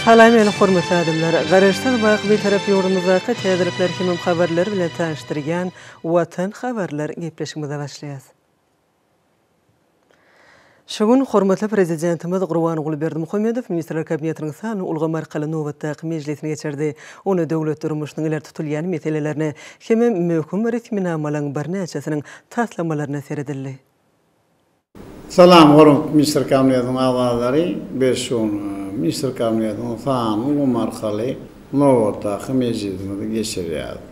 Salam meni hormatly adamlar! Garaşsyz baky Bitarap ýurdumyzdaky täzelikler hemem habarlar bilen tanyşdyrýan Watan habarlar gepleşigimize başlaýas. Şu gün hormatly Prezidentimiz Gurbanguly Berdimuhamedow Ministrler Kabinetiniň sanly ulgam arkaly nobatdaky mejlisini geçirdi. Onda döwlet durmuşynyň ileri tutulýan meselelerine hemem möhüm resminamalaryň birnäçesiniň taslamalaryna seredildi. Salam hormatly Ministrler Kabinetiniň agzalary, biz şu gün Ministrler Kabinetiniň sanly ulgam arkaly nobatdaky mejlisimizi geçirýäris.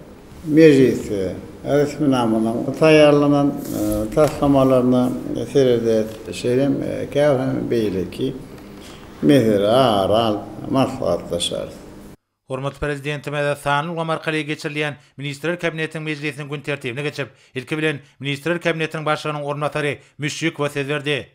Mejlisde resminamalaryň taýýarlanan taslamalaryna serederis, şeýle hem käbir hem beýleki meseleleri ara alyp maslahatlaşarys. Hormatly Prezidentimiz sanly ulgam arkaly geçirilýän Ministrler Kabinetiniň mejlisiniň gün tertibine geçip, ilki bilen Ministrler Kabinetiniň Başlygynyň orunbasary Müşşikowa söz berdi.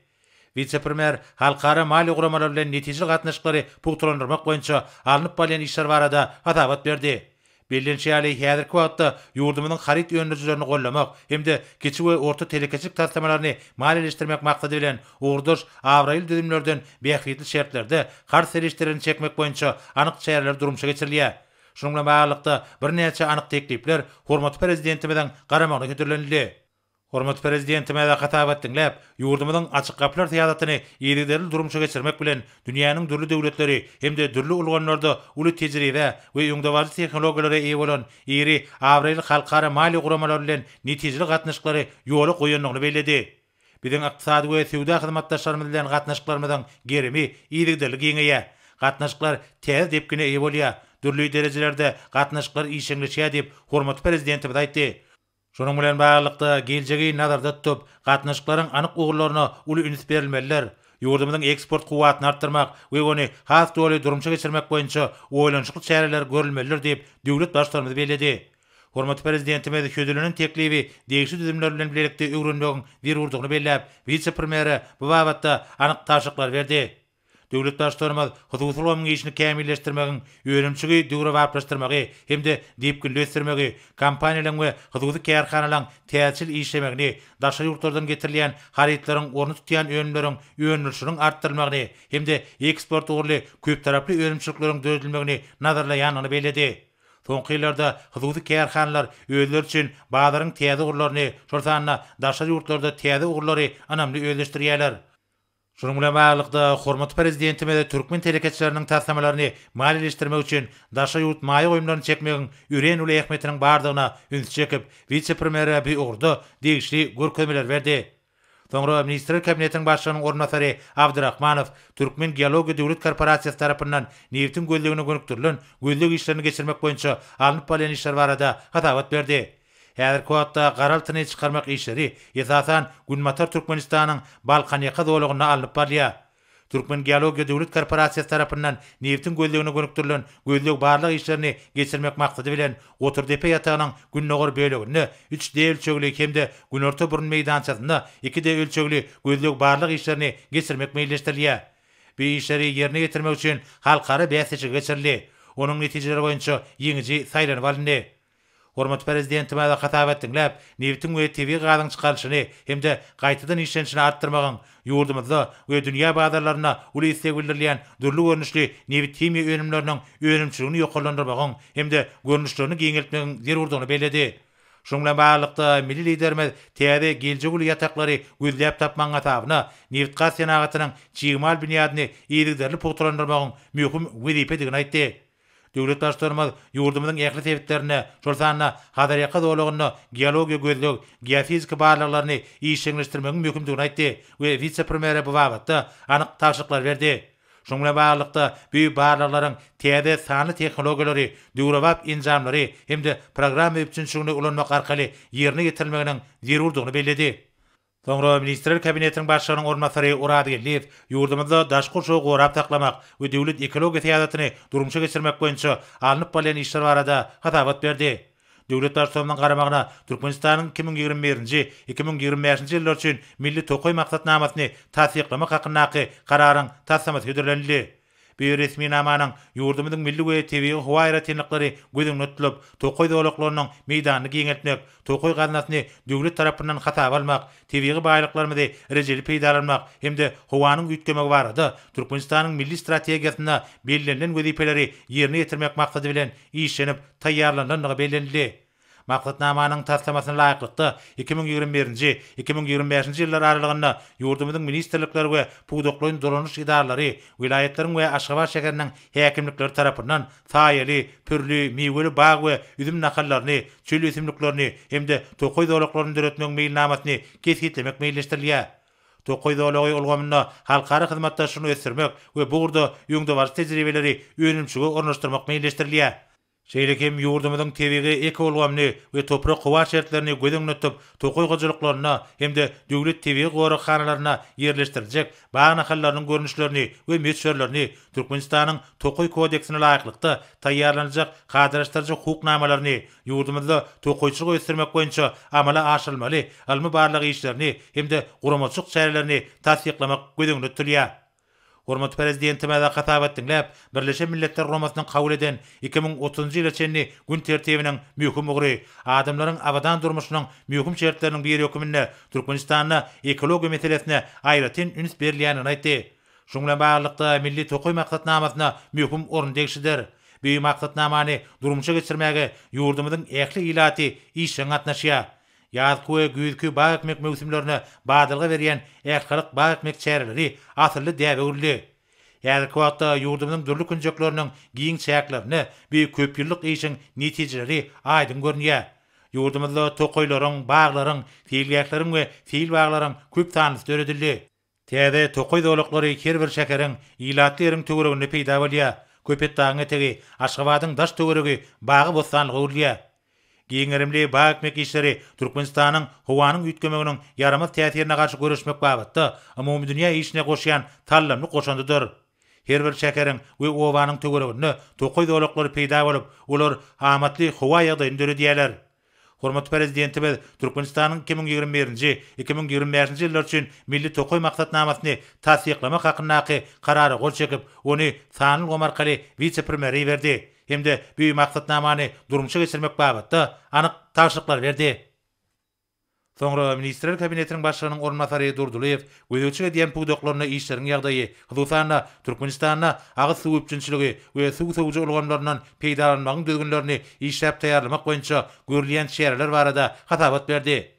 Wise-premýer halkara maliýe guramalary bilen netijeli gatnaşyklary pugtalandyrmak boýunça alnyp barylýan işler barada hasabat berdi. Bellenişi ýaly, häzirki wagtda ýurdumyzyň haryt öndürijilerini goldamak hem-de kiçi we orta telekeçilik taslamalaryny maliýeleşdirmek maksady bilen, ugurdaş abraýly düzümlerden bähbitli şertlerde karz serişdelerini çekmek boýunça anyk çäreler durmuşa geçirilýär. Şunuň bilen baglylykda, birnäçe anyk teklipler hormatly Prezidentimiziň garamagyna hödürlenildi. Hormatly Prezidentimiz hasabat diňläp, ýurdumyzyň Açyk gapylar syýasatyny yzygiderli durmuşa geçirmek bilen, dünýäniň dürli döwletleri hem-de dürli ulgamlarda uly tejribä we öňdebaryjy tehnologiýalara eýe bolan iri, abraýly halkara maliýe guramalary bilen netijeli gatnaşyklary ýola goýandygyny belledi. Biziň ykdysady we söwda hyzmatdaşlarymyz bilen gatnaşyklarymyzyň gerimi yzygiderli giňeýär. Gatnaşyklar täze depgine eýe bolýar, dürli derejelerde gatnaşyklar işjeňleşýär diýip, hormatly Prezidentimiz aýtdy. Şunuň bilen baglylykda, geljegi nazarda tutup, gatnaşyklaryň anyk ugurlaryna uly üns berilmelidir. Ýurdumyzyň eksport kuwwatyny artdyrmak we ony has doly durmuşa geçirmek boýunça oýlanyşykly çäreler görülmelidir diýip, döwlet Baştutanymyz belledi. Hormatly Prezidentimiz hödürlenen teklibi degişli düzümler bilen bilelikde öwrenmegiň zerurdygyny belläp, wise-premýere bu babatda anyk tabşyryklary berdi. Döwlet Baştutanymyz hususy ulgamyň işini kämilleşdirmegiň, önümçigi döwrebaplaşdyrmagy hem-de depginli ösdürmegi, kompaniýalaryň we hususy kärhanalaryň täzeçil işlemegini, daşary ýurtlardan getirilýän harytlaryň ornuny tutýan önümleriň öndürilişiniň artdyrylmagyny hem-de eksport ugurly köptaraply önümçilikleriň döredilmegini nazarlaýandygyny belledi. Soňky ýyllarda hususy kärhanalar özleri üçin bazaryň täze ugurlaryny, şol sanda daşary ýurtlarda täze ugurlary ynamly özleşdirýärler. Şunuň bilen baglylykda, hormatly Prezidentimiz türkmen telekeçileriniň taslamalaryny maliýeleşdirmek üçin daşary ýurt maýa goýumlaryny çekmegiň örän uly ähmiýetiniň bardygyna ünsi çekip, wise-premýere bu ugurda degişli görkezmeleri berdi. Soňra Ministrler Kabinetiniň Başlygynyň orunbasary Abdyrahmanow Türkmengeologiýa döwlet korporasiýasy tarapyndan nebitiň gözlegine gönükdirilen gözleg işlerini geçirmek boýunça alnyp barylýan işler barada hasabat berdi. Häzirki wagtda gara altyny çykarmak işleri, esasan, Günbatar Türkmenistanyň Balkanýaka zolagynda alnyp barylýar. Türkmengeologiýa döwlet korporasiýasy tarapyndan nebitiň gözlegine gönükdirilen gözleg-barlag işlerini geçirmek maksady bilen, Goturdepe ýatagynyň gündogar böleginde üç D ölçegli hem-de Günorta burun meýdançasynda iki D ölçegli gözleg-barlag işlerini geçirmek meýilleşdirilýär. Bu işleri ýerine ýetirmek üçin halkara bäsleşigi geçirildi. Onuň netijeleri boýunça ýeňiji saýlanyp alyndy. Hormatly Prezidentimiz hasabat diňläp, nebitiň we tebigy gazyň çykarylyşyny hem-de gaýtadan işlenişini artdyrmagyň, ýurdumyzda we dünýä bazarlarynda uly isleg bildirilýän dürli görnüşli nebit-himiýa önümleriniň önümçiligini ýokarlandyrmagyň hem-de görnüşlerini giňeltmegiň zerurdygyny belledi. Şunuň bilen baglylykda, milli Liderimiz täze geljegi uly ýataklary gözläp tapmagyň hasabyna nebitgaz senagatynyň çig mal binýadyny yzygiderli pugtalandyrmagyň möhüm wezipedigini aýtdy. Döwlet Baştutanymyz ýurdumyzyň ähli sebitlerinde, şol sanda Hazarýaka zolagynda geologiýa-gözleg, geofiziki barlaglaryny işjeňleşdirmegiň möhümdigini aýtdy we wise-premýere bu babatda anyk tabşyryklary berdi. Şunuň bilen baglylykda, bu barlaglaryň täze sanly tehnologiýalary, döwrebap enjamlary hem-de programma üpjünçiligini ulanmak arkaly ýerine ýetirilmeginiň zerurdygyny belledi. Soňra Ministrler Kabinetiniň Başlygynyň orunbasary Oraz Geldiýew ýurdumyzda daşky gurşawy gorap saklamak we döwlet ekologiýa syýasatyny durmuşa geçirmek boýunça alnyp barylýan işler barada hasabat berdi. Döwlet Baştutanymyzyň garamagyna Türkmenistanyň 2021-nji, 2025-nji ýyllar üçin Milli tokaý maksatnamasyny tassyklamak hakyndaky Kararyň taslamasy hödürlenildi. Bu resminamanyň ýurdumyzyň milli we tebigy howa aýratynlyklary göz öňünde tutulyp, tokaý zolaklarynyň meýdanyny giňeltmek, tokaý gaznasyny döwlet tarapyndan hasaba almak, tebigy baýlyklarymyzy rejeli peýdalanmak hem-de howanyň üýtgemegi barada Türkmenistanyň Milli strategiýasynda bellenilen wezipeleri ýerine ýetirmek maksady bilen işlenip taýýarlanylandygy bellenildi. Maksatnamanyň taslamasyna laýyklykda, 2021-nji, 2025-nji ýyllar aralygynda ýurdumyzyň ministrlikleri we pudaklaýyn dolanyş edaralary, welaýatlaryň we Aşgabat şäheriniň häkimlikleri tarapyndan saýaly, pürli, miweli bag we üzüm nahallaryny, çöl ösümliklerini hem-de tokaý zolaklaryny döretmegiň meýilnamasyny kesgitlemek meýilleşdirilýär. Tokaý zolagy ulgamynda halkara hyzmatdaşlygyny ösdürmek we bu ugurda öňdebaryjy tejribeleri önümçilige ornaşdyrmak meýilleşdirilýär. Şeýle hem ýurdumyzyň tebigy ekoulgamyny we toprak-howa şertlerini göz öňünde tutup, tokaý hojalyklarynda hem-de döwlet tebigy goraghanalarynda ýerleşdiriljek bag nahallarynyň görnüşlerini we möçberlerini Türkmenistanyň Tokaý kodeksine laýyklykda taýýarlanyljak kadalaşdyryjy hukuk namalaryny, ýurdumyzda tokaýçylygy ösdürmek boýunça amala aşyrylmaly ylmy-barlag işlerini hem-de guramaçylyk çärelerini tassyklamak göz öňünde tutulýar. Hormatly Prezidentimize hasabat diňläp, Birleşen Milletler Guramasynyň kabul eden 2030-njy ýyla çenli gün tertibiniň möhüm ugry, adamlaryň abadan durmuşynyň möhüm şertleriniň biri höküminde Türkmenistanda ekologiýa meselesine aýratyn üns berilýändigini aýtdy. Şunuň bilen baglylykda, Milli tokaý maksatnamasyna möhüm orun degişlidir. Bu maksatnamany durmuşa geçirmäge ýurdumyzyň ähli ilaty işjeň gatnaşýar. Ýazky we güýzki bag ekmek möwsümlerine badalga berýän ählihalk bag ekmek çäreleri asylly däbe öwrüldi. Häzirki wagtda ýurdumyzyň dürli künjekleriniň giň çäklerinde bu köpýyllyk işiň netijeleri aýdyň görünýär. Ýurdumyzda tokaýlaryň, baglaryň, seýilgähleriň we seýilbaglaryň köp sanlysy döredildi. Täze tokaý zolaklary her bir şäheriň, ilatly ýeriň töwereginde peýda bolýar. Köpetdagyň etegi, Aşgabadyň daş-töweregi bagy-bossanlyga öwrülýär. Giň gerimli bag ekmek işleri Türkmenistanyň howanyň üýtgemeginiň ýaramaz täsirine garşy göreşmek babatda umumydünýä işine goşýan saldamly goşandydyr. Her bir şäheriň we obanyň töwereginde tokaý zolaklary peýda bolup, olar amatly howa ýagdaýyny döredýärler. Hormatly Prezidentimiz Türkmenistanyň 2021-nji, 2025-nji ýyllar üçin Milli tokaý maksatnamasyny tassyklamak hakyndaky Karara gol çekip, ony sanly ulgam arkaly wise-premýere iberdi hem-de bu maksatnamany durmuşa geçirmek babatda anyk tabşyryklary berdi. Soňra Ministrler Kabinetiniň Başlygynyň orunbasary Durdylyýew gözegçilik edýän pudaklarynda işleriň ýagdaýy, hususan-da, Türkmenistanda agyz suw üpjünçiligi we suw sowujy ulgamlaryndan peýdalanmagyň düzgünlerini işläp taýýarlamak boýunça görülýän çäreler barada hasabat berdi.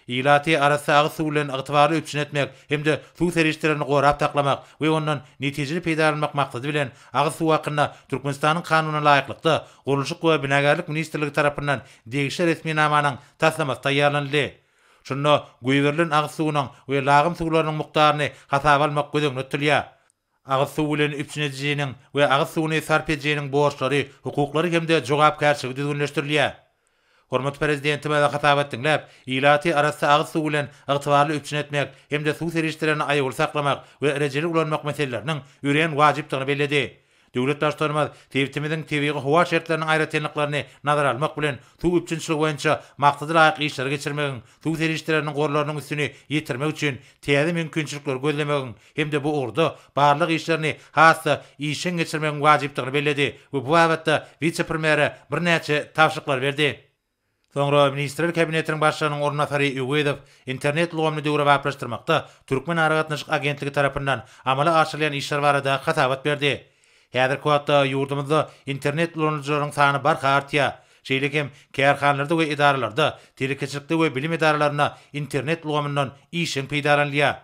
Ilaty arassa agyz suw bilen ygtybarly üpjün etmek hem-de suw serişdelerini gorap saklamak we ondan netijeli peýdalanmak maksady bilen, Agyz suwy hakynda Türkmenistanyň Kanunyna laýyklykda, Gurluşyk we binagärlik ministrligi tarapyndan degişli resminamanyň taslamasy taýýarlanyldy. Şunda goýberilen agyz suwunyň we lagym suwlarynyň mukdaryny hasaba almak göz öňünde tutulýar. Agyz suwy bilen üpjün edijiniň we agyz suwuny sarp edijiniň borçlary, hukuklary hem-de jogapkärçiligi düzgünleşdirilýär. Hormatly Prezidentimiz hasabat diňläp, ilaty arassa agyz suwy bilen ygtybarly üpjün etmek hem-de suw serişdelerini aýawly saklamak we rejeli ulanmak meseleleriniň örän wajypdygyny belledi. Döwlet Baştutanymyz sebitimiziň tebigy-howa şertleriniň aýratynlyklaryny nazara almak bilen, suw üpjünçiligi boýunça maksada laýyk işleri geçirmegiň, suw serişdeleriniň gorlarynyň üstüni ýetirmek üçin täze mümkinçilikleri gözlemegiň hem-de bu ugurda barlag işlerini has-da işjeň geçirmegiň wajypdygyny belledi we bu babatda wise-premýere birnäçe tabşyryklary berdi. Soňra Ministrler Kabinetiniň Başlygynyň orunbasary Öwezow internet ulgamyny döwrebaplaşdyrmakda Türkmenaragatnaşyk agentligi tarapyndan amala aşyrylýan işler barada hasabat berdi. Häzirki wagtda ýurdumyzda internet ulanyjylaryň sany barha artýar. Şeýle hem kärhanalarda we edaralarda, telekeçilikde we bilim edaralarynda internet ulgamyndan işjeň peýdalanylýar.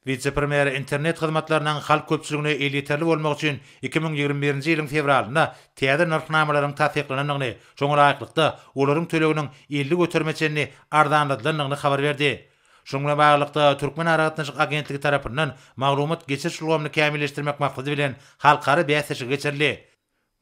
Wise-premýer internet hyzmatlarynyň halk köpçüligine elýeterli bolmagy üçin 2021-nji ýylyň fewralynda täze nyrhnamalaryň tassyklanandygyny, şoňa laýyklykda, olaryň töleginiň 50 göterime çenli arzanladylandygyny habar berdi. Şunuň bilen baglylykda, Türkmenaragatnaşyk agentligi tarapyndan maglumat geçiriş ulgamyny kämilleşdirmek maksady bilen halkara bäsleşigi geçirildi.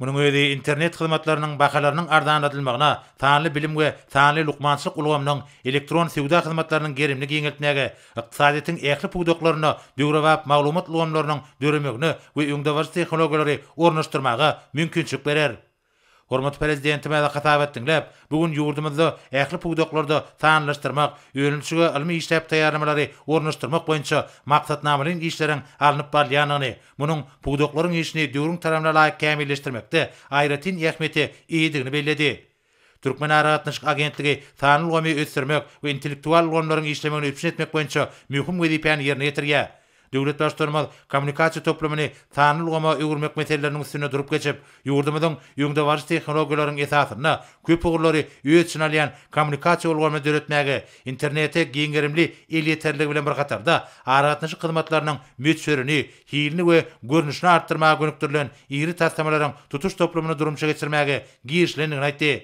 Munuň özi internet hyzmatlarynyň bahalarynyň arzanladylmagyna, sanly bilim we sanly lukmançylyk ulgamynyň, elektron söwda hyzmatlarynyň gerimini giňeltmäge, ykdysadyýetiň ähli pudaklarynda döwrebap maglumat ulgamlarynyň döremegine we öňdebaryjy tehnologiýalary ornaşdyrmaga mümkinçilik berer. Hormatly Prezidentimiz hasabat diňläp, bu gün ýurdumyzda ähli pudaklarda sanlylaşdyrmak, önümçilige ylmy işläp taýýarlamalary ornaşdyrmak boýunça maksatnamalaýyn işleriň alnyp barylýandygyny, munuň pudaklaryň işini döwrüň talabyna laýyk kämilleşdirmekde aýratyn ähmiýete eýedigini belledi. Türkmenaragatnaşyk agentligi sanly ulgamy ösdürmek we intellektual ulgamlaryň işlemegini üpjün etmek boýunça möhüm wezipäni ýerine ýetirýär. Döwlet Baştutanymyz kommunikasiýa toplumyny sanly ulgama öwürmek meseleleriniň üstünde durup geçip, ýurdumyzyň öňdebaryjy tehnologiýalaryň esasynda köp ugurlary öz içine alýan kommunikasiýa ulgamyny döretmäge, internete giň gerimli elýeterliligi bilen bir hatarda, aragatnaşyk hyzmatlarynyň möçberini, hilini we görnüşini artdyrmaga gönükdirilen iri taslamalaryň tutuş toplumyny durmuşa geçirmäge girişilendigini aýtdy.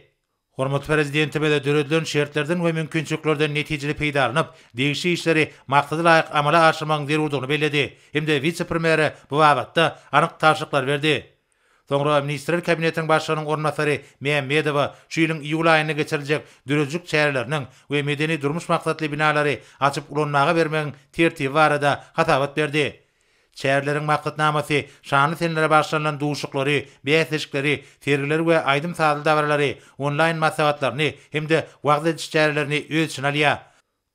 Hormatly Prezidentimiz döredilen şertlerden we mümkinçiliklerden netijeli peýdalanyp, degişli işleri maksada laýyk amala aşyrmagyň zerurdygyny belledi hem-de wise-premýere bu babatda anyk tabşyryklary berdi. Soňra Ministrler Kabinetiniň Başlygynyň orunbasary Mämmedowa şu ýylyň iýul aýynda geçiriljek döredijilik çäreleriniň we medeni-durmuş maksatly binalary açyp ulanmaga bermegiň tertibi barada hasabat berdi. Çäreleriň maksatnamasy şanly senelere bagyşlanylan duşuşyklary, bäsleşikleri, sergileri we aýdym-sazly dabaralary, onlaýn maslahatlaryny hem-de wagyz ediş çärelerini öz içine alýar.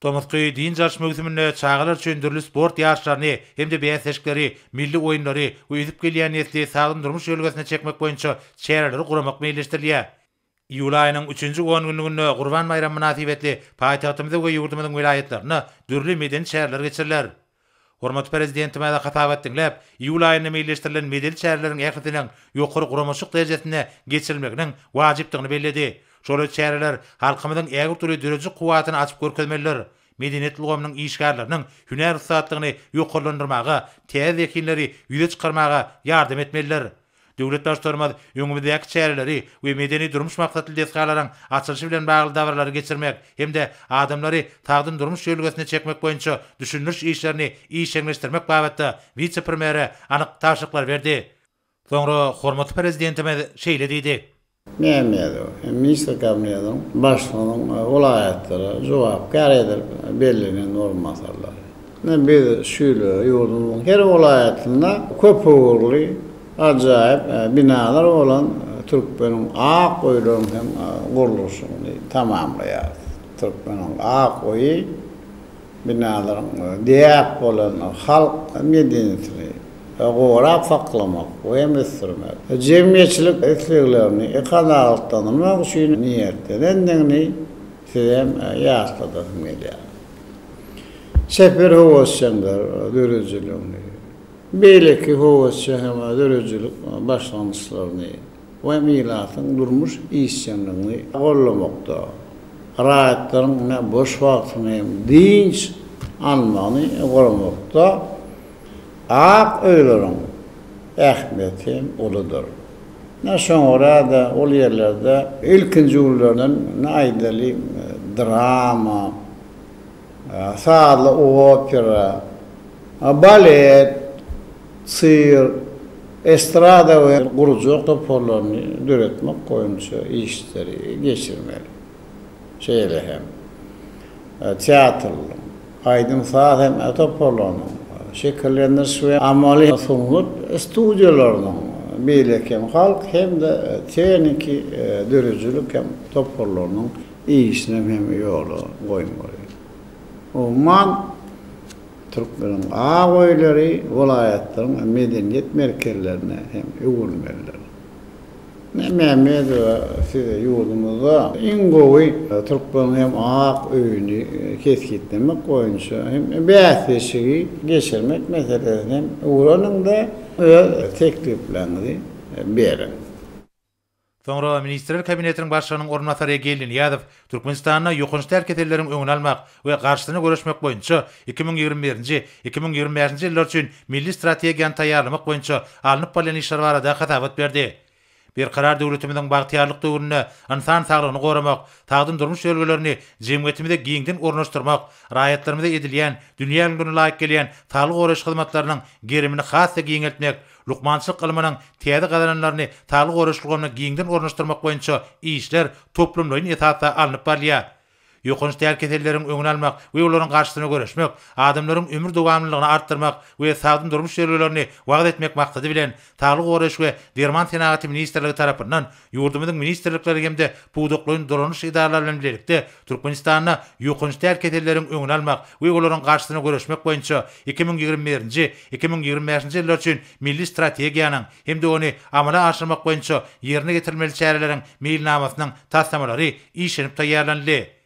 Tomusky dynç alyş möwsüminde çagalar üçin dürli sport ýaryşlaryny hem-de bäsleşikleri, milli oýunlary we ösüp gelýän nesli sagdyn durmuş ýörelgesine çekmek boýunça çäreleri guramak meýilleşdirilýär. Iýul aýynyň üçünji ongünlüginde Gurban baýramy mynasybetli paýtagtymyzda we ýurdumyzyň welaýatlarynda dürli medeni çäreler geçiriler. Hormatly Prezidentimiz hasabat diňläp, iýul aýynda meýilleşdirilen medeni çäreleriň ählisiniň ýokary guramaçylyk derejesinde geçirilmeginiň wajypdygyny belledi. Şol çäreler halkymyzyň ägirt uly döredijilik kuwwatyny açyp görkezmelidir. Medeniýet ulgamynyň işgärleriniň hünär ussatlygyny ýokarlandyrmaga, täze zehinleri ýüze çykarmaga ýardam etmelidir. Döwlet Baştutanymyz öňümizdäki çäreleri we medeni-durmuş maksatly desgalaryň açylyşy bilen bagly dabaralary geçirmek hem-de adamlary sagdyn durmuş ýörelgesine çekmek boýunça düşündiriş işlerini işjeňleşdirmek babatda wise-premýere anyk tabşyryklary berdi. Soňra hormatly Prezidentimiz şeýle diýdi. Mämmedow hem Ministrler Kabinetiniň Başlygynyň welaýatlara jogapkär edilip bellenen orunbasarlary. Ine, biz şu ýyl ýurdumyzyň her welaýatynda köpugurly ajaýyp binalar bolan Türkmeniň ak öýleriniň hem gurluşygyny tamamlaýarys. Türkmeniň ak öýi binalaryň däp bolan halk medeniýetini gorap saklamak we hem ösdürmek, jemgyýetçilik isleglerini kanagatlandyrmak üçin niýetlenendigini size hem ýatladasym gelýär. Çeper höwesjeňler döredijiligini, beýleki höwesjeň hem döredijilik başlangyçlaryny we ilatyň durmuş işjeňligini goldamakda, raýatlaryň boş wagtyny hem dynç almagyny guramakda ak öýleriň ähmiýeti hem uludyr. Ine, şoňa görä-de, ol ýerlerde ilkinji günlerden, ine, aýdaly, drama, sazly opera, balet, sirk, estrada we gurjak toparlaryny döretmek boýunça işleri geçirmeli. Şeýle hem teatrlaryň, aýdym-saz hem toparlarynyň, şekillendiriş we amaly sungat studiýalarynyň, beýleki hem halk hem-de tehniki döredijilik hem toparlarynyň işini hem ýola goýmaly. Umuman, türkmeniň ak öýleri welaýatlaryň medeniýet merkezlerine hem öwrülmelidir. Mämmedowa size ýurdumyzda iň gowy türkmeniň hem ak öýüni kesgitlemek boýunça hem bäsleşigi geçirmek meselesini hem öwreniň-de, öz teklipleriňizi beriň. Soňra Ministrler Kabinetiniň Başlygynyň orunbasary Geldi Nyýazow Türkmenistanda ýokanç däl keselleriň öňüni almak we garşysyna göreşmek boýunça 2021-nji, 2025-nji ýyllar üçin Milli strategiýany taýýarlamak boýunça alnyp barylýan işler barada hasabat berdi. Berkarar döwletimiziň bagtyýarlyk döwründe ynsan saglygyny goramak, sagdyn durmuş ýörelgelerini jemgyýetimize giňden ornaşdyrmak, raýatlarymyza edilýän, dünýä ülňülerine laýyk gelýän saglygy goraýyş hyzmatlarynyň gerimini has-da giňeltmek, Lukmançylyk ylmynyň täze gazananlaryny saglygy goraýyş ulgamyna giňden ornaşdyrmak boýunça işler toplumlaýyn esasda alnyp barylýar. Ýokanç däl keselleriň öňüni almak we olaryň garşysyna göreşmek, adamlaryň ömür dowamlylygyny artdyrmak we sagdyn durmuş ýörelgelerini wagyz etmek maksady bilen, Saglygy goraýyş we derman senagaty ministrligi tarapyndan ýurdumyzyň ministrlikleri hem-de pudaklaýyn dolanyş edaralary bilen bilelikde Türkmenistanda ýokanç däl keselleriň öňüni almak we olaryň garşysyna göreşmek boýunça 2021-nji, 2025-nji ýyllar üçin Milli strategiýanyň hem-de ony amala aşyrmak boýunça ýerine ýetirilmeli çäreleriň meýilnamasynyň taslamalary işlenip taýýarlanyldy.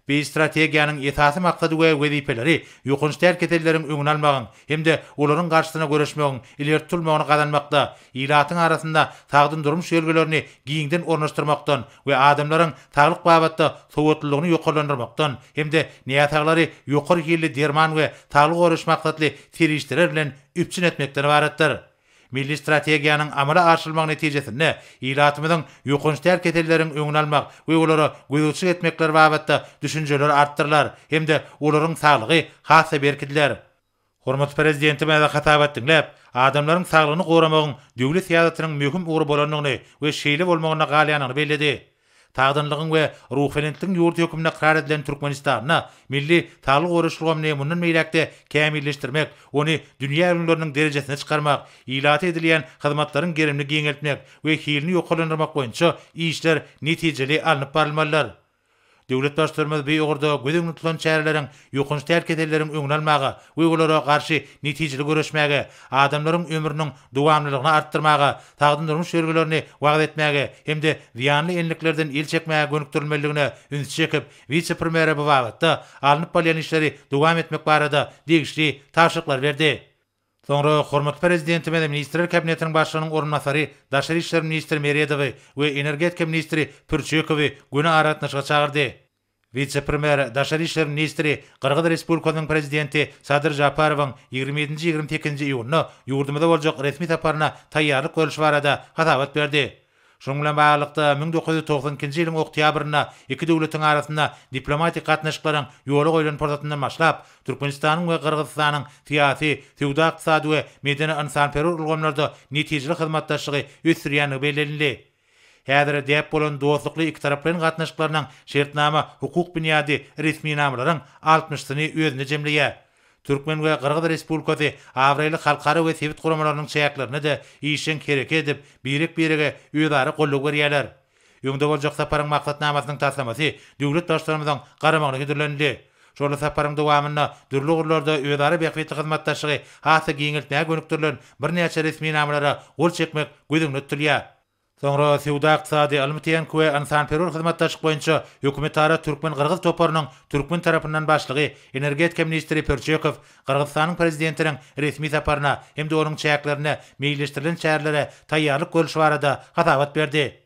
Bu strategiýanyň esasy maksady we wezipeleri ýokanç däl keselleriň öňüni almagyň hem-de olaryň garşysyna göreşmegiň ileri tutulmagyny gazanmakda, ilatyň arasynda sagdyn durmuş ýörelgelerini giňden ornaşdyrmakdan we adamlaryň saglyk babatda sowatlylygyny ýokarlandyrmakdan hem-de näsaglary ýokary hilli derman we saglygy goraýyş maksatly serişdeler bilen üpjün etmekden ybaratdyr. Milli strategiýanyň amala aşyrylmagy netijesinde ilatymyzyň ýokanç däl keselleriň öňüni almak we olara gözegçilik etmekleri babatda düşünjeleri artdyrylar hem-de olaryň saglygy has-da berkidiler. Hormatly Prezidentimiz hasabat diňläp, adamlaryň saglygyny goramagyň döwlet syýasatynyň möhüm ugry bolandygyny we şeýle bolmagynda galýandygyny belledi. Sagdynlygyň we ruhubelentligiň ýurdy hökmünde ykrar edilen Türkmenistanda milli saglygy goraýyş ulgamyny mundan beýläk-de kämilleşdirmek, ony dünýä ülňüleriniň derejesine çykarmak, ilata edilýän hyzmatlaryň gerimini giňeltmek we hilini ýokarlandyrmak boýunça işler netijeli alnyp barylmalydyr. Döwlet Baştutanymyz bu ugurda göz öňünde tutulan çäreleriň ýokanç däl keselleriň öňüni almaga we olara garşy netijeli göreşmäge, adamlaryň ömrüniň dowamlylygyny artdyrmaga, sagdyn durmuş ýörelgelerini wagyz etmäge hem-de zyýanly endiklerden el çekmäge gönükdirilmelidigine ünsi çekip, wise-premýere bu babatda alnyp barylýan işleri dowam etmek barada degişli tabşyryklary berdi. Soňra hormatly Prezidentimiz Ministrler Kabinetiniň Başlygynyň orunbasary, daşary işler ministri Meredowy we energetika ministri Pürçekowy göni aragatnaşyga çagyrdy. Wise-premýer, daşary işler ministri Gyrgyz Respublikasynyň Prezidenti Sadyr Žaparowyň 27-nji, 28-nji iýunda ýurdumyza boljak resmi saparyna taýýarlyk görlüşi barada hasabat berdi. Şunuň bilen baglylykda, 1992-nji ýylyň oktýabrynda iki döwletiň arasynda diplomatik gatnaşyklaryň ýola goýlan pursatyndan başlap, Türkmenistanyň we Gyrgyzystanyň syýasy, söwda-ykdysady we medeni-ynsanperwer ulgamlarda netijeli hyzmatdaşlygy ösdürýändigi bellenildi. Häzir däp bolan dostlukly ikitaraplaýyn gatnaşyklarynyň şertnama-hukuk binýady resminamalaryň altmyşsyny özünde jemleýär. Türkmen we Gyrgyz Respublikasy abraýly halkara we sebit guramalarynyň çäklerinde-de işjeň hereket edip, birek-birege özara goldaw berýärler. Öňde boljak saparyň maksatnamasynyň taslamasy döwlet Baştutanymyzyň garamagyna hödürlenildi. Şol saparyň dowamynda dürli ugurlarda özara bähbitli hyzmatdaşlygy has-da giňeltmäge gönükdirilen birnäçe resminamalara gol çekmek göz öňünde tutulýar. Soňra söwda-ykdysady, ylmy-tehniki we ynsanperwer hyzmatdaşlyk boýunça hökümetara türkmen-gyrgyz toparynyň türkmen tarapyndan başlygy, energetika ministri Pörçekow Gyrgyzystanyň Prezidentiniň resmi saparyna hem-de onuň çäklerinde meýilleşdirilen çärelere taýýarlyk görlüşi barada hasabat berdi.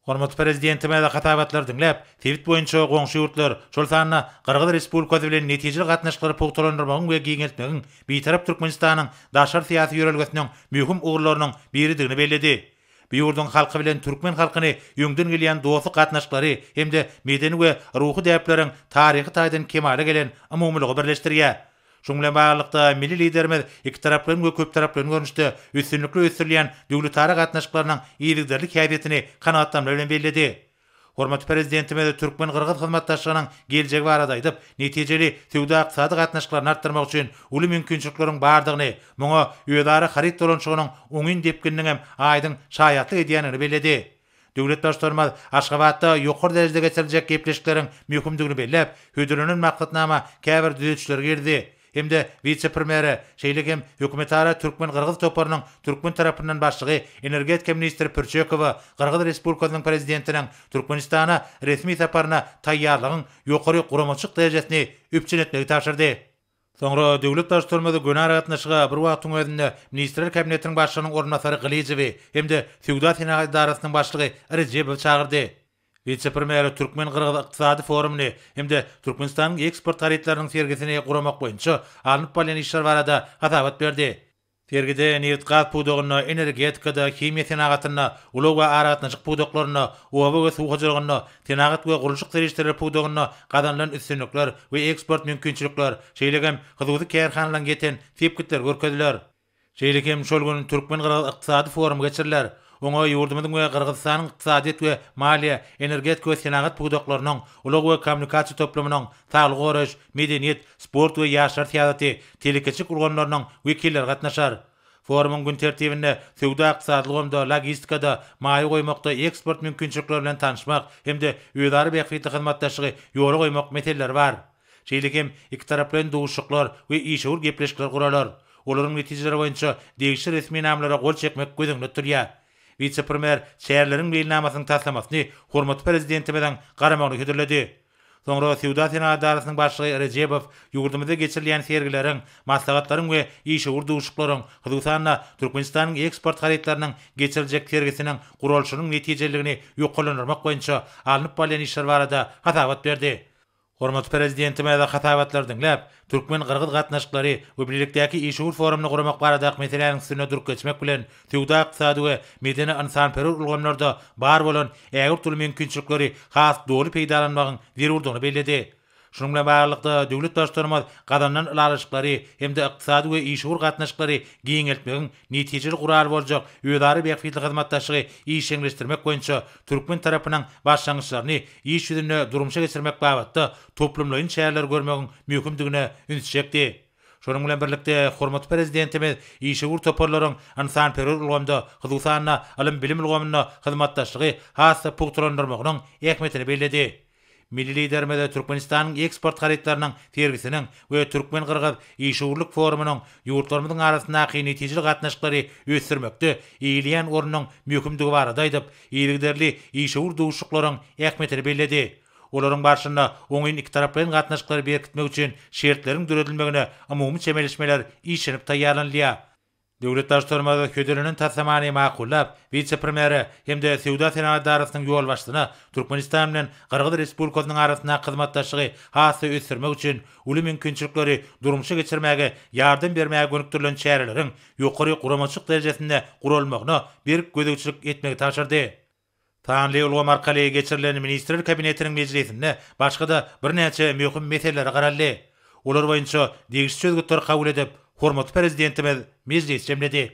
Hormatly Prezidentimiz hasabatlary diňläp, sebit boýunça goňşy ýurtlar, şol sanda Gyrgyz Respublikasy bilen netijeli gatnaşyklary pugtalandyrmagyň we giňeltmegiň Bitarap Türkmenistanyň daşary syýasy ýörelgesiniň möhüm ugurlarynyň biridigini belledi. Bu ýurduň halky bilen türkmen halkyny öňden gelýän dostluk gatnaşyklary hem-de medeni we ruhy däpleriň taryhy taýdan kemala gelen umumylygy birleşdirýär. Şunuň bilen baglylykda, milli Liderimiz ikitaraplaýyn we köptaraplaýyn görnüşde üstünlikli ösdürilýän döwletara gatnaşyklarynyň yzygiderli häsiýetini kanagatlanma bilen belledi. Hormatly Prezidentimiz türkmen-gyrgyz hyzmatdaşlygynyň geljegi barada aýdyp, netijeli söwda-ykdysady gatnaşyklaryny artdyrmak üçin uly mümkinçilikleriň bardygyny, muňa özara haryt dolanyşygynyň oňyn depgininiň hem aýdyň şaýatlyk edýändigini belledi. Döwlet Baştutanymyz Aşgabatda ýokary derejede geçiriljek gepleşikleriň möhümdigini belläp, hödürlenen maksatnama käbir düzedişleri girizdi. hem-de wise-premýere, şeýle hem hökümetara türkmen-gyrgyz toparynyň türkmen tarapyndan başlygy, energetika ministri Pürçekowa Gyrgyz Respublikasynyň Prezidentiniň Türkmenistana resmi saparyna taýýarlygyň ýokary guramaçylyk derejesini üpjün etmegi tabşyrdy. Soňra döwlet Baştutanymyz göni aragatnaşyga bir wagtyň özünde Ministrler Kabinetiniň Başlygynyň orunbasary Gylyjowy hem-de Söwda-senagat edarasynyň başlygy Rejebowy çagyrdy. Wise-premýer türkmen-gyrgyz ykdysady forumyny hem-de Türkmenistanyň eksport harytlarynyň sergisini guramak boýunça alnyp barylýan işler barada hasabat berdi. Sergide nebit-gaz pudagynda, energetikada, himiýa senagatynda, ulag we aragatnaşyk pudaklarynda, oba we suw hojalygynda, senagat we gurluşyk serişdeleri pudagynda gazanylan üstünlikler we eksport mümkinçilikler, şeýle hem hususy kärhanalaryň ýeten sepgitleri görkeziler. Şeýle hem şol gün Türkmen-gyrgyz ykdysady forumy geçiriler. Oňa ýurdumyzyň we Gyrgyzystanyň ykdysadyýet we maliýe, energetika we senagat pudaklarynyň, ulag we kommunikasiýa toplumynyň, saglygy goraýyş, medeniýet, sport we ýaşlar syýasaty, telekeçilik ulgamlarynyň wekilleri gatnaşar. Forumyň gün tertibinde söwda-ykdysady ulgamda, logistikada, maýa goýmakda eksport mümkinçilikleri bilen tanyşmak hem-de özara bähbitli hyzmatdaşlygy ýola goýmak meseleleri bar. Şeýle hem ikitaraplaýyn duşuşyklar we işewür gepleşikler guralar. Olaryň netijeleri boýunça degişli resminamalara gol çekmek göz öňünde tutulýar. Wise-premýer çäreleriň meýilnamasynyň taslamasyny hormatly Prezidentimiziň garamagyna hödürledi. Soňra Söwda-senagat edarasynyň başlygy Rejebow ýurdumyzda geçirilýän sergileriň, maslahatlaryň we işewür duşuşyklaryň, hususan-da, Türkmenistanyň eksport harytlarynyň geçiriljek sergisiniň guralyşynyň netijeliligini ýokarlandyrmak boýunça alnyp barylýan işler barada hasabat berdi. Hormatly Prezidentimiz hasabatlary diňläp, türkmen-gyrgyz gatnaşyklary we bilelikdäki işewür forumyny guramak baradaky meseläniň üstünde durup geçmek bilen, söwda-ykdysady we medeni-ynsanperwer ulgamlarda bar bolan ägirt uly mümkinçilikleri has doly peýdalanmagyň zerurdygyny belledi. Şunuň bilen baglylykda, döwlet Baştutanymyz gazanylan ylalaşyklary hem-de ykdysady we işewür gatnaşyklary giňeltmegiň netijeli guraly boljak özara bähbitli hyzmatdaşlygy işjeňleşdirmek boýunça türkmen tarapynyň başlangyçlaryny iş ýüzünde durmuşa geçirmek babatda toplumlaýyn çäreleri görmegiň möhümdigine üns çekdi. Şonuň bilen birlikde, hormatly Prezidentimiz işewür toparlaryň ynsanperwer ulgamda, hususan-da, ylym-bilim ulgamynda hyzmatdaşlygy has-da pugtalandyrmagynyň ähmiýetini belledi. Milli Liderimiz Türkmenistanyň eksport harytlarynyň sergisiniň we türkmen-gyrgyz işewürlik forumynyň ýurtlarymyzyň arasyndaky netijeli gatnaşyklary ösdürmekde eýeleýän ornunyň möhümdigi barada aýdyp, yzygiderli işewür duşuşyklaryň ähmiýetini belledi. Olaryň barşynda oňyn ikitaraplaýyn gatnaşyklary berkitmek üçin şertleriň döredilmegine umumy çemeleşmeler işlenip taýýarlanylýar. Döwlet Baştutanymyz hödürlenen taslamany makullap, wise-premýere hem-de Söwda-senagat edarasynyň ýolbaşçysyna Türkmenistan bilen Gyrgyz Respublikasynyň arasyndaky hyzmatdaşlygy has-da ösdürmek üçin uly mümkinçilikleri durmuşa geçirmäge ýardam bermäge gönükdirilen çäreleriň ýokary guramaçylyk derejesinde guralmagyna berk gözegçilik etmegi tabşyrdy. Sanly ulgam arkaly geçirilen Ministrler Kabinetiniň mejlisinde başga-da birnäçe möhüm meselelere garaldy. Olar boýunça degişli çözgütleri kabul edip, hormatly Prezidentimiz mejlisi jemledi.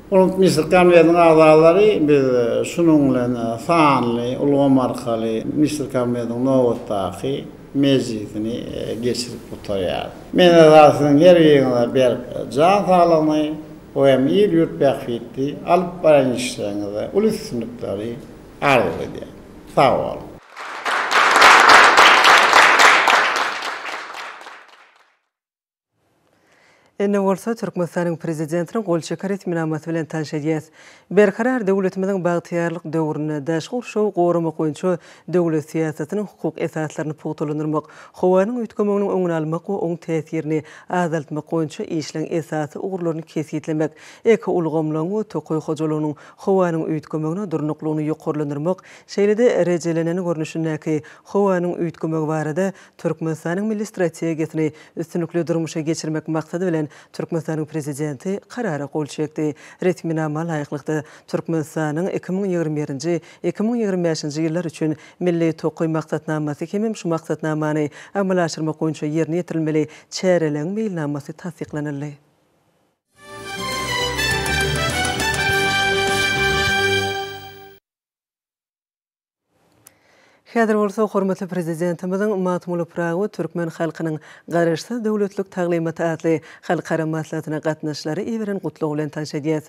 Hormatly Ministrler Kabinetiniň agzalary, biz şunuň bilen sanly ulgam arkaly Ministrler Kabinetiniň nobatdaky mejlisini geçirip gutarýarys. Men esasy siziň her biriňize berk jan saglygyny, Bu hem il-ýurt bähbitli alyp barýan işleriňizde uly üstünlikleri arzuw edýän. Sag boluň! Indi bolsa Türkmenistanyň Prezidentiniň gol çeken resminamasy bilen tanyş edýäs. Berkarar döwletimiziň bagtyýarlyk döwründe daşky gurşawy goramak boýunça döwlet syýasatynyň hukuk esaslaryny pugtalandyrmak, howanyň üýtgemeginiň öňüni almak we oň täsirini azaltmak boýunça işleň esasy ugurlaryny kesgitlemek, ekoulgamlaryň we tokaý hojalygynyň howanyň üýtgemegine durnuklygyny ýokarlandyrmak, şeýle-de rejelenen görnüşindäki howanyň üýtgemegi barada Türkmenistanyň Milli strategiýasyny üstünlikli durmuşa geçirmek maksady bilen, Türkmenistanyň Prezidenti Karara gol çekdi. Resminama laýyklykda, Türkmenistanyň 2021-nji, 2025-nji ýyllar üçin Milli tokaý maksatnamasy hemem şu maksatnamany amala aşyrmak boýunça ýerine ýetirilmeli çäreleň meýilnamasy tassyklanyldy. Häzir bolsa hormatly Prezidentimiziň Magtymguly Pyragy we türkmen halkynyň Garaşsyz döwletlik taglymaty atly halkara maslahatyna gatnaşyjylary iberen gutlagy bilen tanyş edýäs.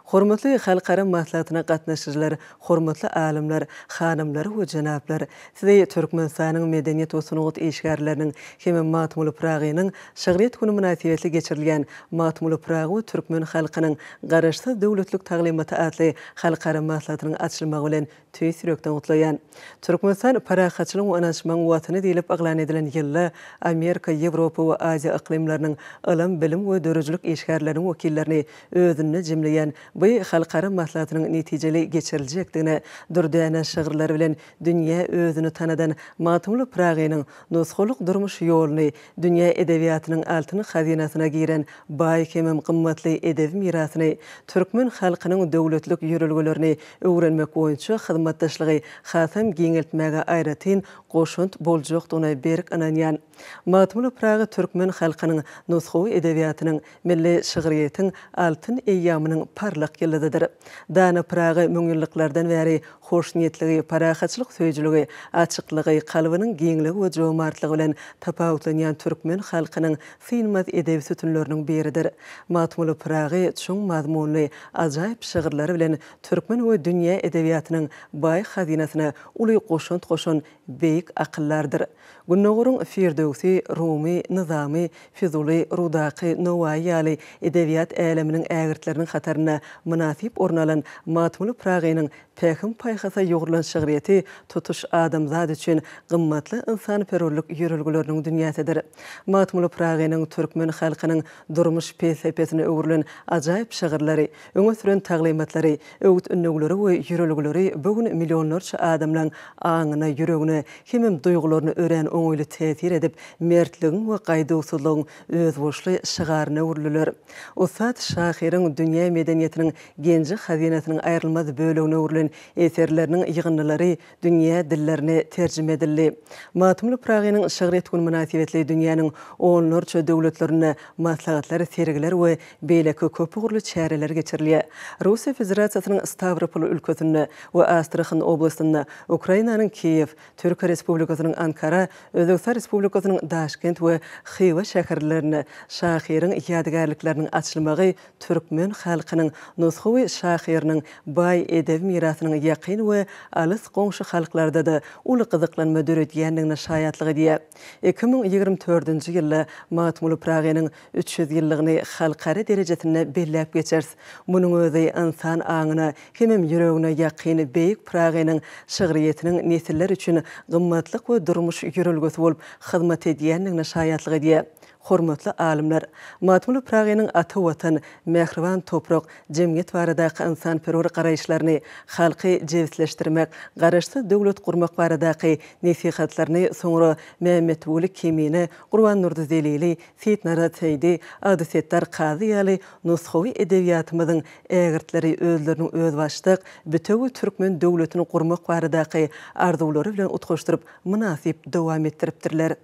Hormatly halkara maslahatyna gatnaşyjylar, hormatly alymlar, hanymlar we jenaplar! Sizi Türkmenistanyň medeniýet we sungat işgärleriniň hem Magtymguly Pyragynyň şygryýet güni mynasybetli geçirilýän Magtymguly Pyragy we türkmen halkynyň Garaşsyz döwletlik taglymaty atly halkara maslahatynyň açylmagy bilen Tüýs ýürekden gutlaýan. Türkmenistan parahatçylygyň we ynanyşmagyň Watany diýlip yglan edilen ýylda Amerika, Ýewropa we Aziýa yklymlarynyň ylym, bilim we döredijilik işgärleriniň wekillerini özünde jemleýän bu halkara maslahatynyň netijeli geçiriljekdigine, dürdäne şygyrlary bilen dünýä özüni tanadan Magtymguly Pyragynyň nusgalyk durmuş ýoluny, dünýä edebiýatynyň altyn hazynasyna giren baý hemem gymmatly edebi mirasyny, türkmen halkynyň döwletlilik ýörelgelerini öwrenmek boýunça hyzmatdaşlygy hasam giňeltmäge. ösdürmäge aýratyn goşant boljakdygyna berk ynanýan. Magtymguly Pyragy türkmen halkynyň nusgawy edebiýatynyň, milli şygryýetiň altyn eýýamynyň parlak ýyldyzydyr. Dana Pyragy müňýyllyklardan bäri hoşniýetligi, parahatçylyk söýüjiligi, açyklygy, kalbynyň giňligi we jomartlygy bilen tapawutlanýan türkmen halkynyň synmaz edebi sütünleriniň biridir. Magtymguly Pyragy çuň mazmunly, ajaýyp şygyrlary bilen türkmen we dünýä edebiýatynyň baý hazynasyna uly goşant goşan beýik akyldardyr. Gündogaryň Firdöwsi, Rumy, Nyzamy, Fizuly, Rudaky, Nowaýy ýaly edebiýat äleminiň ägirtleriniň hatarynda mynasyp orun alan Magtymguly Pyragynyň pähim-paýhasa ýugrulan şygryýeti tutuş adamzat üçin gymmatly ynsanperwerlik ýörelgeleriniň dünýäsidir. Magtymguly Pyragynyň türkmen halkynyň durmuş pelsepesine öwrülen ajaýyp şygyrlary, öňe süren taglymatlary, öwüt-ündewleri we ýörelgeleri bu gün millionlarça adamlaň aňyna, ýüregine hemem duýgularyna örän oňaýly täsir edip, mertligiň we gaýduwsyzlygyň özboluşly şygaryna öwrüldiler. Ussat şahyryň dünýä medeniýetiniň genji-hazynasynyň aýrylmaz bölegine öwrülen eserleriniň ýygyndylary dünýä dillerine terjime edildi. Magtymguly Pyragynyň şygryýet güni mynasybetli dünýäniň onlarça döwletlerinde maslahatlar, sergiler we beýleki köpugurly çäreler geçirilýär. Russiýa Federasiýasynyň Stawropol ülkesinde we Astrahan oblastynda, Ukrainanyň Kiýew, Türkiýe Respublikasynyň Ankara, Özbegistan Respublikasynyň Daşkent we Hywa şäherlerinde şahyryň ýadygärlikleriniň açylmagy Türkmen halkynyň nusgawy şahyrynyň baý edebi mirasynyň ýakyn we alys goňşy halklarda-da uly gyzyklanma döredýändigine şaýatlyk edýär. 2024-nji ýylda Magtymguly Pyragynyň 300 ýyllygyny halkara derejesinde belläp geçeris. Munuň özi ynsan aňyna hemem ýüregine ýakyn beýik Pyragynyň şygryýetiniň nesiller üçin gymmatlyk we durmuş ýörelgesi bolup hyzmat edýändigine şaýatlyk edýär. Hormatly alymlar! Magtymguly Pyragynyň ata Watan, mähriban toprak, jemgyýet baradaky ynsanperwer garaýyşlaryny, halky jebisleşdirmek, Garaşsyz döwlet gurmak baradaky nesihatlaryny soňra Mämmetweli Kemine, Gurbandurdy Zelili, Seýitnazar Seýdi, Abdysetdar Kazy ýaly nusgawy edebiýatymyzyň ägirtleri özleriniň özbaşdak, bitewi türkmen döwletini gurmak baradaky arzuwlary bilen utgaşdyryp mynasyp dowam etdiripdirler.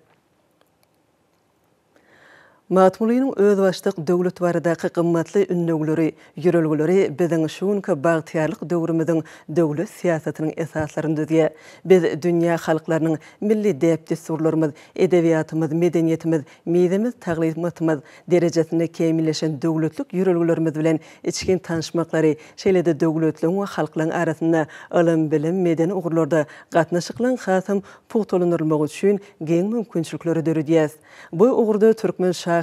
Magtymgulynyň özbaşdak döwlet baradaky gymmatly ündewleri, ýörelgeleri biziň şu günki bagtyýarlyk döwrümiziň döwlet syýasatynyň esaslaryny düzýär. Biz dünýä halklarynyň milli däp-dessurlarymyz, edebiýatymyz, medeniýetimiz, mizemiz taglymatymyz derejesinde kämilleşen döwletlik ýörelgelerimiz bilen içgin tanyşmaklary, şeýle-de döwletleriň we halklaryň arasynda ylym-bilim, medeni ugurlarda gatnaşyklaryň hasam pugtalandyrylmagy üçin giň mümkinçilikleri döredýär. Bu ugurda türkmen şahyrlarynyň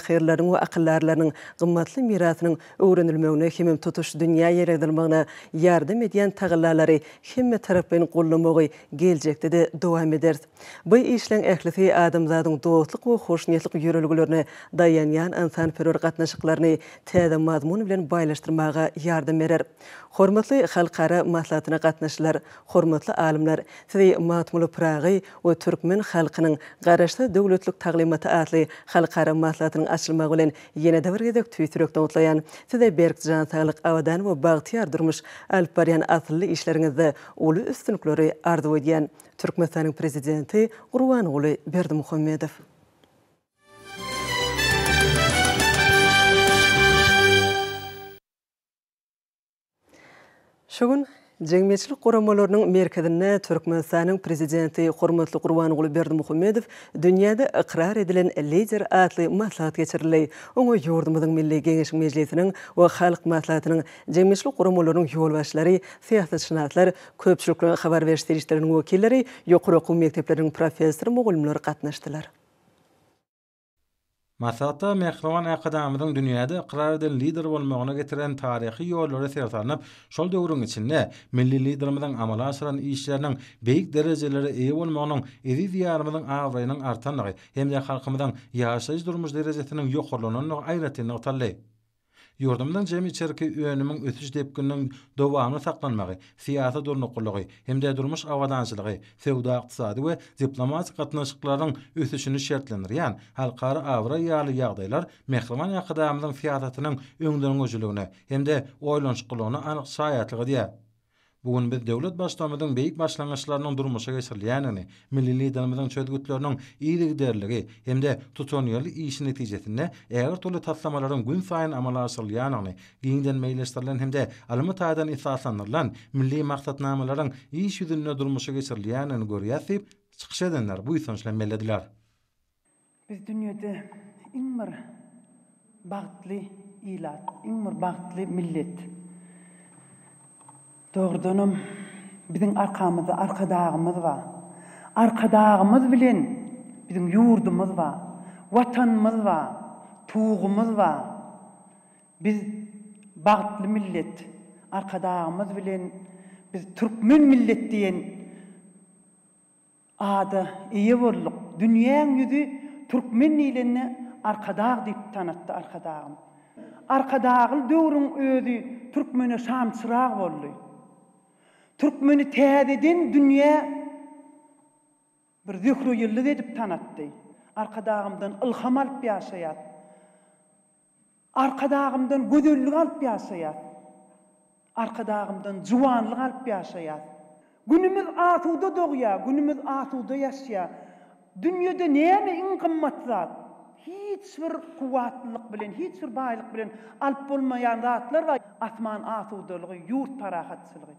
we akyldarlarynyň gymmatly mirasynyň öwrenilmegine hemem tutuş dünýä ýaýradylmagyna ýardam edýän tagallalary hemmetaraplaýyn goldamagy geljekde-de dowam ederis. Bu işleň ählisi adamzadyň dostluk we hoşniýetlik ýörelgelerine daýanýan ynsanperwer gatnaşyklaryny täze mazmun bilen baýlaşdyrmaga ýardam berer. Hormatly halkara maslahatyna gatnaşyjylar, hormatly alymlar, sizi Magtymguly Pyragy we türkmen halkynyň Garaşsyz döwletlik taglymaty atly halkara maslahatynyň açylmagy bilen ýene-de bir gezek tüýs ýürekden gutlaýan. Size berk jan saglyk, abadan we bagtyýar durmuş, alyp barýan asylly işleriňizde uly üstünlikleri arzuw edýän. Türkmenistanyň Prezidenti Gurbanguly Berdimuhamedow. Şu gün Jemgyýetçilik guramalarynyň merkezinde Türkmenistanyň Prezidenti hormatly Gurbanguly Berdimuhamedow dünýäde ykrar edilen Lider atly maslahat geçirildi. Oňa ýurdumyzyň Milli Geňeşiň Mejlisiniň we Halk Maslahatynyň jemgyýetçilik guramalarynyň ýolbaşçylary, syýasatşynaslar, köpçülikleýin habar beriş serişdeleriniň wekilleri, ýokary okuw mekdepleriniň professor-mugallymlary gatnaşdylar. Maslahatda mähriban Arkadagymyzyň dünýäde ykrar edilen Lider bolmagyna getiren taryhy ýollara ser salnyp, şol döwrüň içinde milli Liderimiziň amala aşyran işleriniň beýik derejelere eýe bolmagynyň eziz Diýarymyzyň abraýynyň artandygy hem-de halkymyzyň ýaşaýyş-durmuş derejesiniň ýokarlanandygy aýratyn nygtaldy. Ýurdumyzyň jemi içerki önümiň ösüş depgininiň dowamly saklanmagy, syýasy durnuklylygy hem-de durmuş abadançylygy, söwda-ykdysady we diplomatik gatnaşyklaryň ösüşini şertlendirýän halkara abraý ýaly ýagdaýlar mähriban Arkadagymyzyň syýasatynyň öňdengörüjiligine hem-de oýlanyşyklylygyna anyk şaýatlyk edýär. Bu gün biz döwlet Baştutanymyzyň beýik başlangyçlarynyň durmuşa geçirilýändigini, milli Liderimiziň çözgütleriniň yzygiderligi hem-de tutanýerli işi netijesinde ägirt uly taslamalaryň günsaýyn amala aşyrylýandygyny, giňden meýilleşdirilen hem-de ylmy taýdan esaslandyrylan milli maksatnamalaryň iş ýüzünde durmuşa geçirilýändigini görýäs diýip, çykyş edenler buýsanç bilen bellediler. Biz dünýede iň bir bagtly ilat, iň bir bagtly millet. Dogrudanam, biziň arkamyzda Arkadagymyz bar. Arkadagymyz bilen biziň ýurdumyz bar, Watanymyz bar, Tugumyz bar. Biz bagtly millet. Arkadagymyz bilen biz türkmen millet diýen Ada eýe bolduk. Dünýäň ýüzi türkmen diýlende Arkadag diýip tanatdy Arkadagym. Arkadagly döwrüň özi türkmene şamçyrag boldy. Türkmeni täzeden dünýä bir zöhre ýyldyz edip tanatdy. Arkadagymdan ylham alyp ýaşaýas. Arkadagymdan gözellik alyp ýaşaýas. Arkadagymdan juwanlyk alyp ýaşaýas. Günümiz asuda dogýar, günümiz asuda ýaşýar. Dünýede näme iň gymmat zat? Hiç bir kuwwatlylyk bilen, hiç bir baýlyk bilen alyp bolmaýan zatlar bar. Asman asudalygy, ýurt parahatçylygy.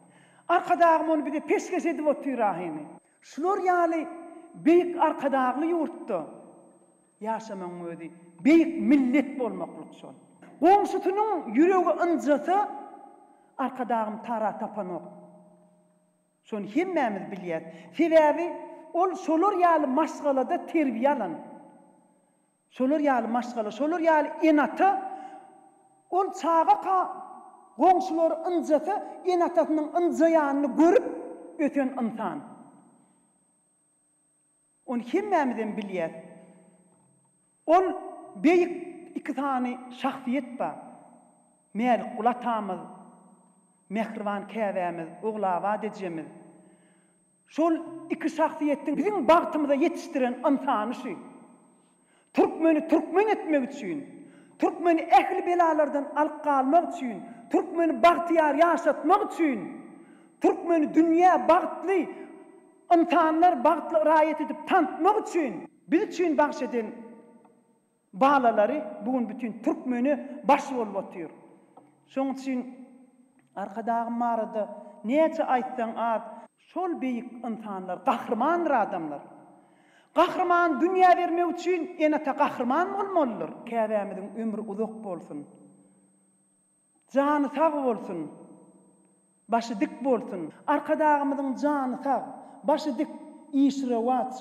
Arkadagym ony bize peşgeş edip otyr ahyny. Şular ýaly beýik Arkadagly ýurtda Ýaşamagyň özi beýik millet bolmaklyk şol. Goňşusynyň ýüregi ynjasa, Arkadagym tara tapanok. Şony hemmämiz bilýäs. Sebäbi ol şolar ýaly maşgalada terbiýe alan. Şolar ýaly maşgala, şolar ýaly ene-ata ol çagaka goňşulary ynjasa, ene-atasynyň ynjaýanyny görüp ösen ynsan. Ony hemmämizem bilýäs. Ol beýik iki sany şahsyýet bar. Mälikguly atamyz, mähriban käbämiz Ogulabat ejemiz. Şol iki şahsyýetiň biziň bagtymyza ýetişdiren ynsany şu. Türkmeni türkmen etmek üçin, türkmeni ähli belalardan alyp galmak üçin, türkmeni bagtyýar ýaşatmak üçin, türkmeni dünýä bagtly ynsanlar, bagtly raýat edip tanytmak üçin, biz üçin bagş eden balalary bu gün bütin türkmene baş bolup otyr. Şoň üçin Arkadagym barada näçe aýtsaň az. Şol beýik ynsanlar gahrymandyr adamlar. Gahrymany dünýä bermek üçin ene-ata gahryman bolmalydyr. Käbämiziň ömri uzak bolsun. Jany sag bolsun. Başy dik bolsun. Arkadagymyzyň jany sag, başy dik, işi rowaç,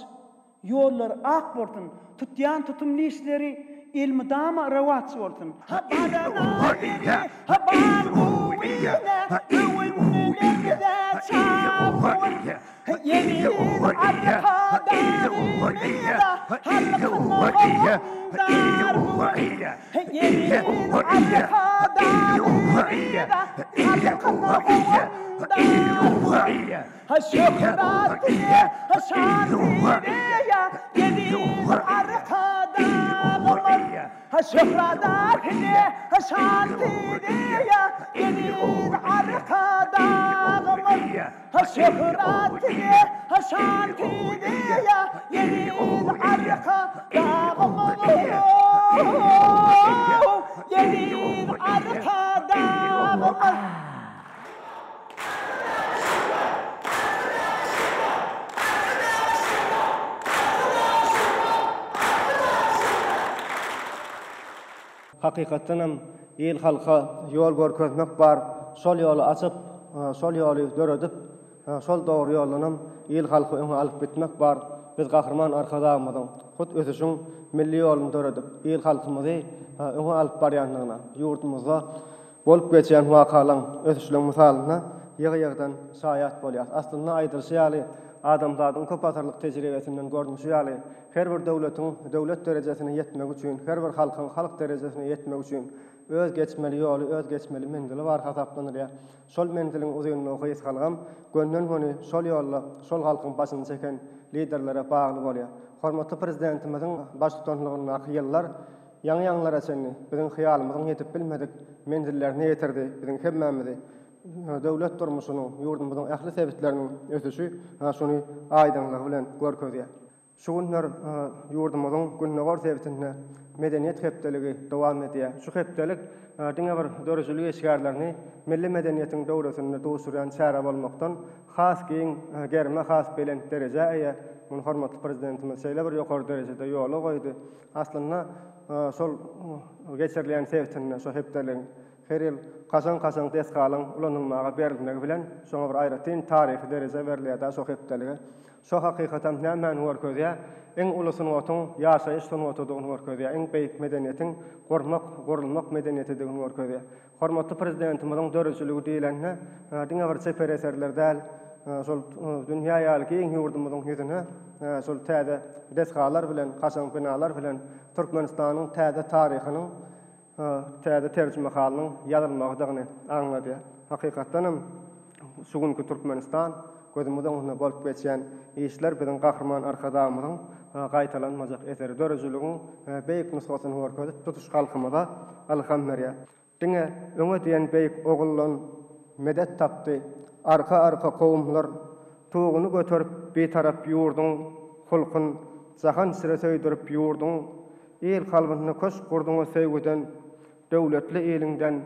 ýollary ak bolsun, tutýan tutumly işleri elmydama rowaç bolsun. Ha badana ýeri, ha bal guwyna, öwünmelerimize çapur. Eziz Arkadagymyza halkyna howandar bu gün. Eziz Arkadagymyza halkyna howandar bu gün. Şöhrat size, şan size, eziz Arkadagymyz. Şöhrat size, şan size, eziz Arkadagymyz. Şöhrat size, şan size, eziz Arkadagymyz! Eziz Arkadagymyz! Hakykatdan hem il-halka ýol görkezmek bar. Şol ýoly açyp, şol ýoly döredip, şol dogry ýoldanam il-halky öňe alyp gitmek bar. Biz Gahryman Arkadagymyzyň hut ösüşiň milli ýoluny döredip, il-halkymyzy öňe alyp barýandygyna, ýurdumyzda bolup geçýän wakalaryň, ösüşleriň mysalynda ýygy-ýygydan şaýat bolýarys. Aslynda aýdylyşy ýaly, adamzadyň köp asyrlyk tejribesinden görnüşi ýaly, Her bir döwletiň döwlet derejesine ýetmegi üçin, her bir halkyň halk derejesine ýetmegi üçin öz geçmeli ýoly, öz geçmeli menzili bar hasaplanylýar. Şol menziliň uzynlygy, gysgalygam gönden-göni şol ýolda şol halkyň başyny çeken liderlere bagly bolýar. Hormatly Prezidentimiziň baştutanlygyndaky ýyllar ýaňy-ýaňylara çenli biziň hyýalymyzyň ýetip bilmedik menzillerine ýetirdi biziň hemmämizi. Döwlet durmuşynyň, ýurdumyzyň ähli sebitleriniň ösüşi şuny aýdyňlygy bilen görkezýär. Şu günler ýurdumyzyň gündogar sebitinde Medeniýet hepdeligi dowam edýär. Şu hepdelik diňe bir döredijilik işgärlerini milli medeniýetiň döwresinde duşurýan çäre bolmakdan has giň gerime, has belent derejä eýe. Muny hormatly Prezidentimiz şeýle bir ýokary derejede ýola goýdy. Aslynda şol geçirilýän sebitinde şu hepdeligiň her ýyl kaşaň-kaşaň desgalaryň ulanylmaga berilmegi bilen şoňa bir aýratyn taryhy dereje berilýär-dä şo hepdelige. Şo hakykatam nämäni görkezýär? Iň uly sungatyň ýaşaýyş sungatydygyny görkezýär, iň beýik medeniýetiň gurmak, gurulmak medeniýetidigini görkezýär. Hormatly Prezidentimiziň döredijiligi diýlende, diňe bir çeper eserler däl, şol dünýä ýaly giň ýurdumyzyň ýüzüne şol täze desgalar bilen, kaşaň binalar bilen Türkmenistanyň täze taryhynyň täze terjimehalynyň ýazylmagydygyny aňladýar. Hakykatdan hem, şu günki Türkmenistan, gözümiz öňünde bolup geçýän işler biziň Gahryman Arkadagymyzyň gaýtalanmajak eseri, döredijiligiň beýik nusgasyny görkezip, tutuş halkymyza ylham berýär. Diňe öňe diýen beýik oguldan medet tapdy arka-arka kowumlar, Tuguny göterip Bitarap ýurduň hulkun jahan içre söýdürip ýurduň Il kalbynda köşk gurduňyz söýgüden, Döwletli iliňden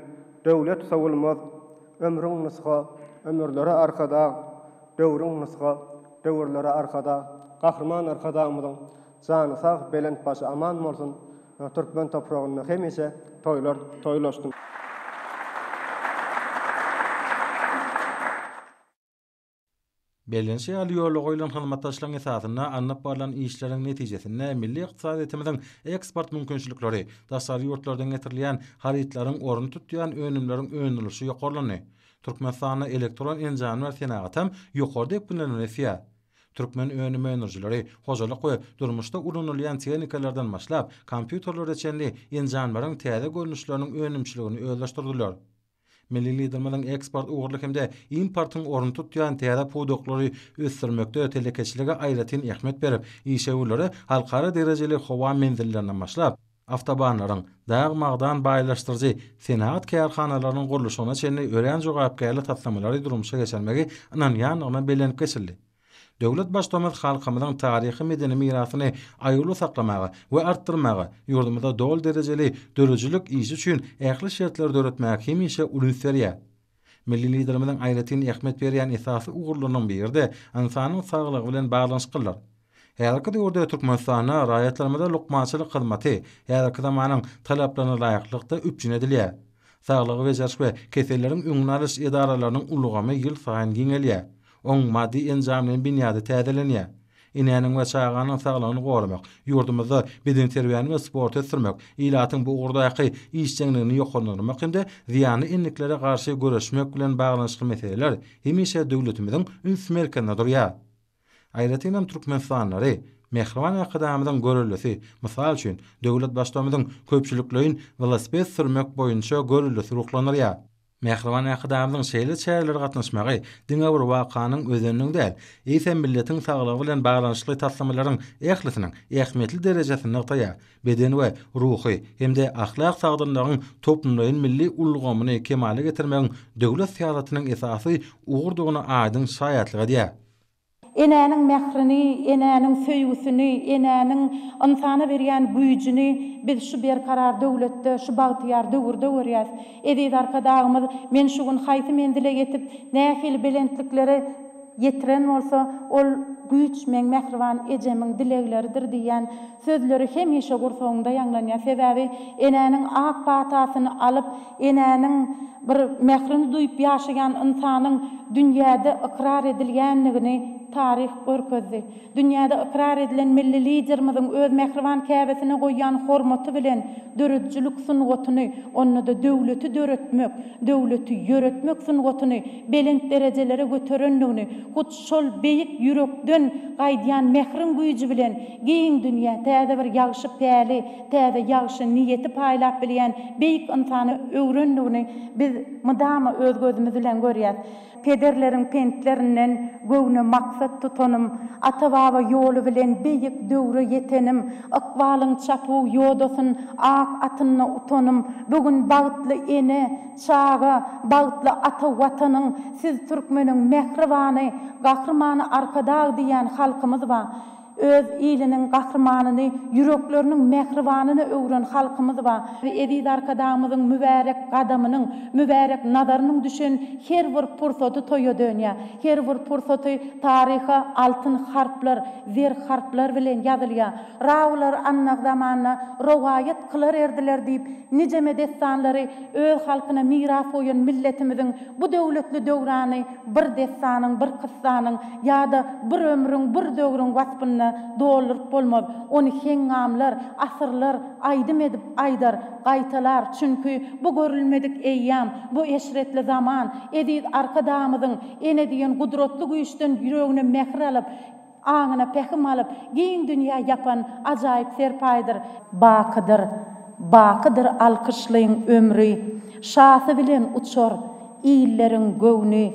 döwlet sowulmaz. Ömrüň nusga, ömürlere Arkadag, Döwrüň nusga, döwürlere Arkadag. Gahryman Arkadagymyzyň jany sag, belent başy aman bolsun, türkmen topragynda hemişe toýlar toýlaşsyn! Bellenişi ýaly, ýola goýlan hyzmatdaşlygyň esasynda alnyp barlan işleriň netijesinde milli ykdysadyýetimiziň eksport mümkinçilikleri, daşary ýurtlardan getirilýän harytlaryň ornuny tutýan önümleriň öndürilişi ýokarlandy. Türkmenistanda elektron enjamlar senagatam ýokary depginler bilen ösýär. Türkmen önüm öndürijileri hojalyk we durmuşda ulanylýan tehnikalardan başlap, kompýuterlere çenli enjamlaryň täze görnüşleriniň önümçiligini özleşdirdiler. Milli Liderimiziň eksport ugurly hem-de importyň ornuny tutýan täze pudaklary ösdürmekde telekeçilige aýratyn ähmiýet berip, işewürlere halkara derejeli howa menzillerinden başlap, awtobanlaryň, dag-magdan baýlaşdyryjy senagat kärhanalarynyň gurluşygyna çenli örän jogapkärli taslamalary durmuşa geçirmegi ynanýandygyna bellenip geçildi. Döwlet Baştutanymyz halkymyzyň taryhy-medeni mirasyny aýawly saklamaga we artdyrmaga, ýurdumyzda doly derejeli döredijilik işi üçin ähli şertleri döretmäge hemişe uly üns berýär. Milli Liderimiziň aýratyn ähmiýet berýän esasy ugurlarynyň biri-de ynsanyň saglygy bilen baglanyşyklydyr. Häzirki döwürde Türkmenistanda raýatlarymyza lukmançylyk hyzmaty häzirki zamanyň talaplaryna laýyklykda üpjün edilýär. Saglygy bejeriş we keselleriň öňüni alyş edaralarynyň ulgamy ýylsaýyn giňelýär. Oň maddy-enjamlaýyn binýady täzelenýär. Enäniň we çaganyň saglygyny goramak, ýurdumyzda bedenterbiýäni we sporty ösdürmek, ilatyň bu ugurdaky işjeňligini ýokarlandyrmak hem-de zyýanly endiklere garşy göreşmek bilen baglanyşykly meseleler hemişe döwletimiziň üns merkezinde durýar. Aýratynam türkmenistanlylary mähriban Arkadagymyzyň göreldesi, mysal üçin, döwlet Baştutanymyzyň köpçülikleýin welosiped sürmek boýunça göreldesi ruhlandyrýar. Mähriban Arkadagymyzyň şeýle çärelere gatnaşmagy diňe bir wakanyň özeniniň däl, eýsem milletiň saglygy bilen baglanyşykly taslamalaryň ählisiniň ähmiýetli derejesini nygtaýar, beden we ruhy hem-de ahlak sagdynlygyň toplumlaýyn milli ulgamyny kemala getirmegiň döwlet syýasatynyň esasy ugurdygyna aýdyň şaýatlyk edýär. Enäniň mährini, enäniň söýgüsini, enäniň ynsana berýän güýjüni biz şu berkarar döwletde, şu bagtyýar döwürde görýäs. Eziz Arkadagymyz men şu gün haýsy menzile ýetip, nähili belentliklere ýetiren bolsa, ol güýç meň mähriban ejemiň dilegleridir diýýän sözleri hemişe gursagyňda ýaňlanýar. Sebäbi enäniň ak patasyny alyp, Enäniň bir mährini duýup ýaşaýan ynsanyň dünýäde ykrar edilýändigini taryh görkezdi. Dünýäde ykrar edilen Milli Liderimiziň öz mähriban käbesine goýýan hormaty bilen döredijilik sungatyny, onda-da döwleti döretmek, döwleti ýöretmek sungatyny belent derejelere göterendigini, hut şol beýik ýürekden. Ýürekden gaýdýan mähriň güýji bilen giň dünýä täze bir ýagşy päli, täze ýagşy niýeti paýlap bilýän beýik ynsana öwrendigini biz mydama öz gözümiz bilen görýäs. Pederleriň pentlerinden göwne maksat tutanym, ata-baba ýoly bilen beýik döwre ýetenim, ykbalyň çapuw ýodasyn ak atynda utanym, bu gün bagtly ene, çaga, bagtly ata Watanyň, siz türkmeniň mähribany, Gahrymany Arkadag diýýän halkymyz bar. Öz iliniň gahrymanyny ýürekleriniň mähribanyna öwren halkymyz bar. Eziz Arkadagymyzyň mübärek gadamynyň, mübärek nazarynyň düşen her bir pursaty toýa dönýär. Her bir pursaty taryha altyn harplar, zer harplar bilen ýazylýar. Rawylar annak zamanda rowaýat kylar erdiler diýip, nijeme dessanlary öz halkyna miras goýan milletimiziň bu döwletli döwrany bir dessanyň, bir kyssanyň ýa-da bir ömrüň, bir döwrüň waspynda dolduryp bolmaz. Ony heňňamlar, asyrlar aýdym edip aýdar, gaýtalar. Çünki bu görülmedik eýýam, bu eşretli zaman eziz Arkadagymyzyň ene diýen gudratly güýçden ýüregine mähir alyp, Aňyna pähim alyp, giň dünýä ýapan ajaýyp serpaýdyr. Bakydyr, bakydyr alkyşlyň ömri, Şasy bilen uçar illeriň göwni,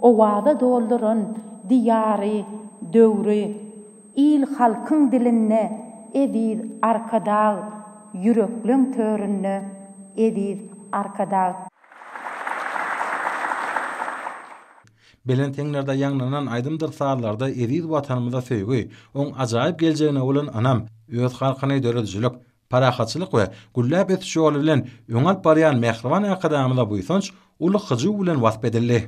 Owaza dolduran Diýary, döwri. Il-halkyň dilinde eziz Arkadag, Ýürekleň töründe eziz Arkadag. Belent heňlerde ýaňlanan aýdymdyr sazlarda eziz Watanymyza söýgi, oň ajaýyp geljegine bolan ynam, öz halkyny döredijilik, parahatçylyk we gülläp ösüş ýoly bilen öňe alyp barýan mähriban Arkadagymyza buýsanç uly hyjuw bilen wasp edildi.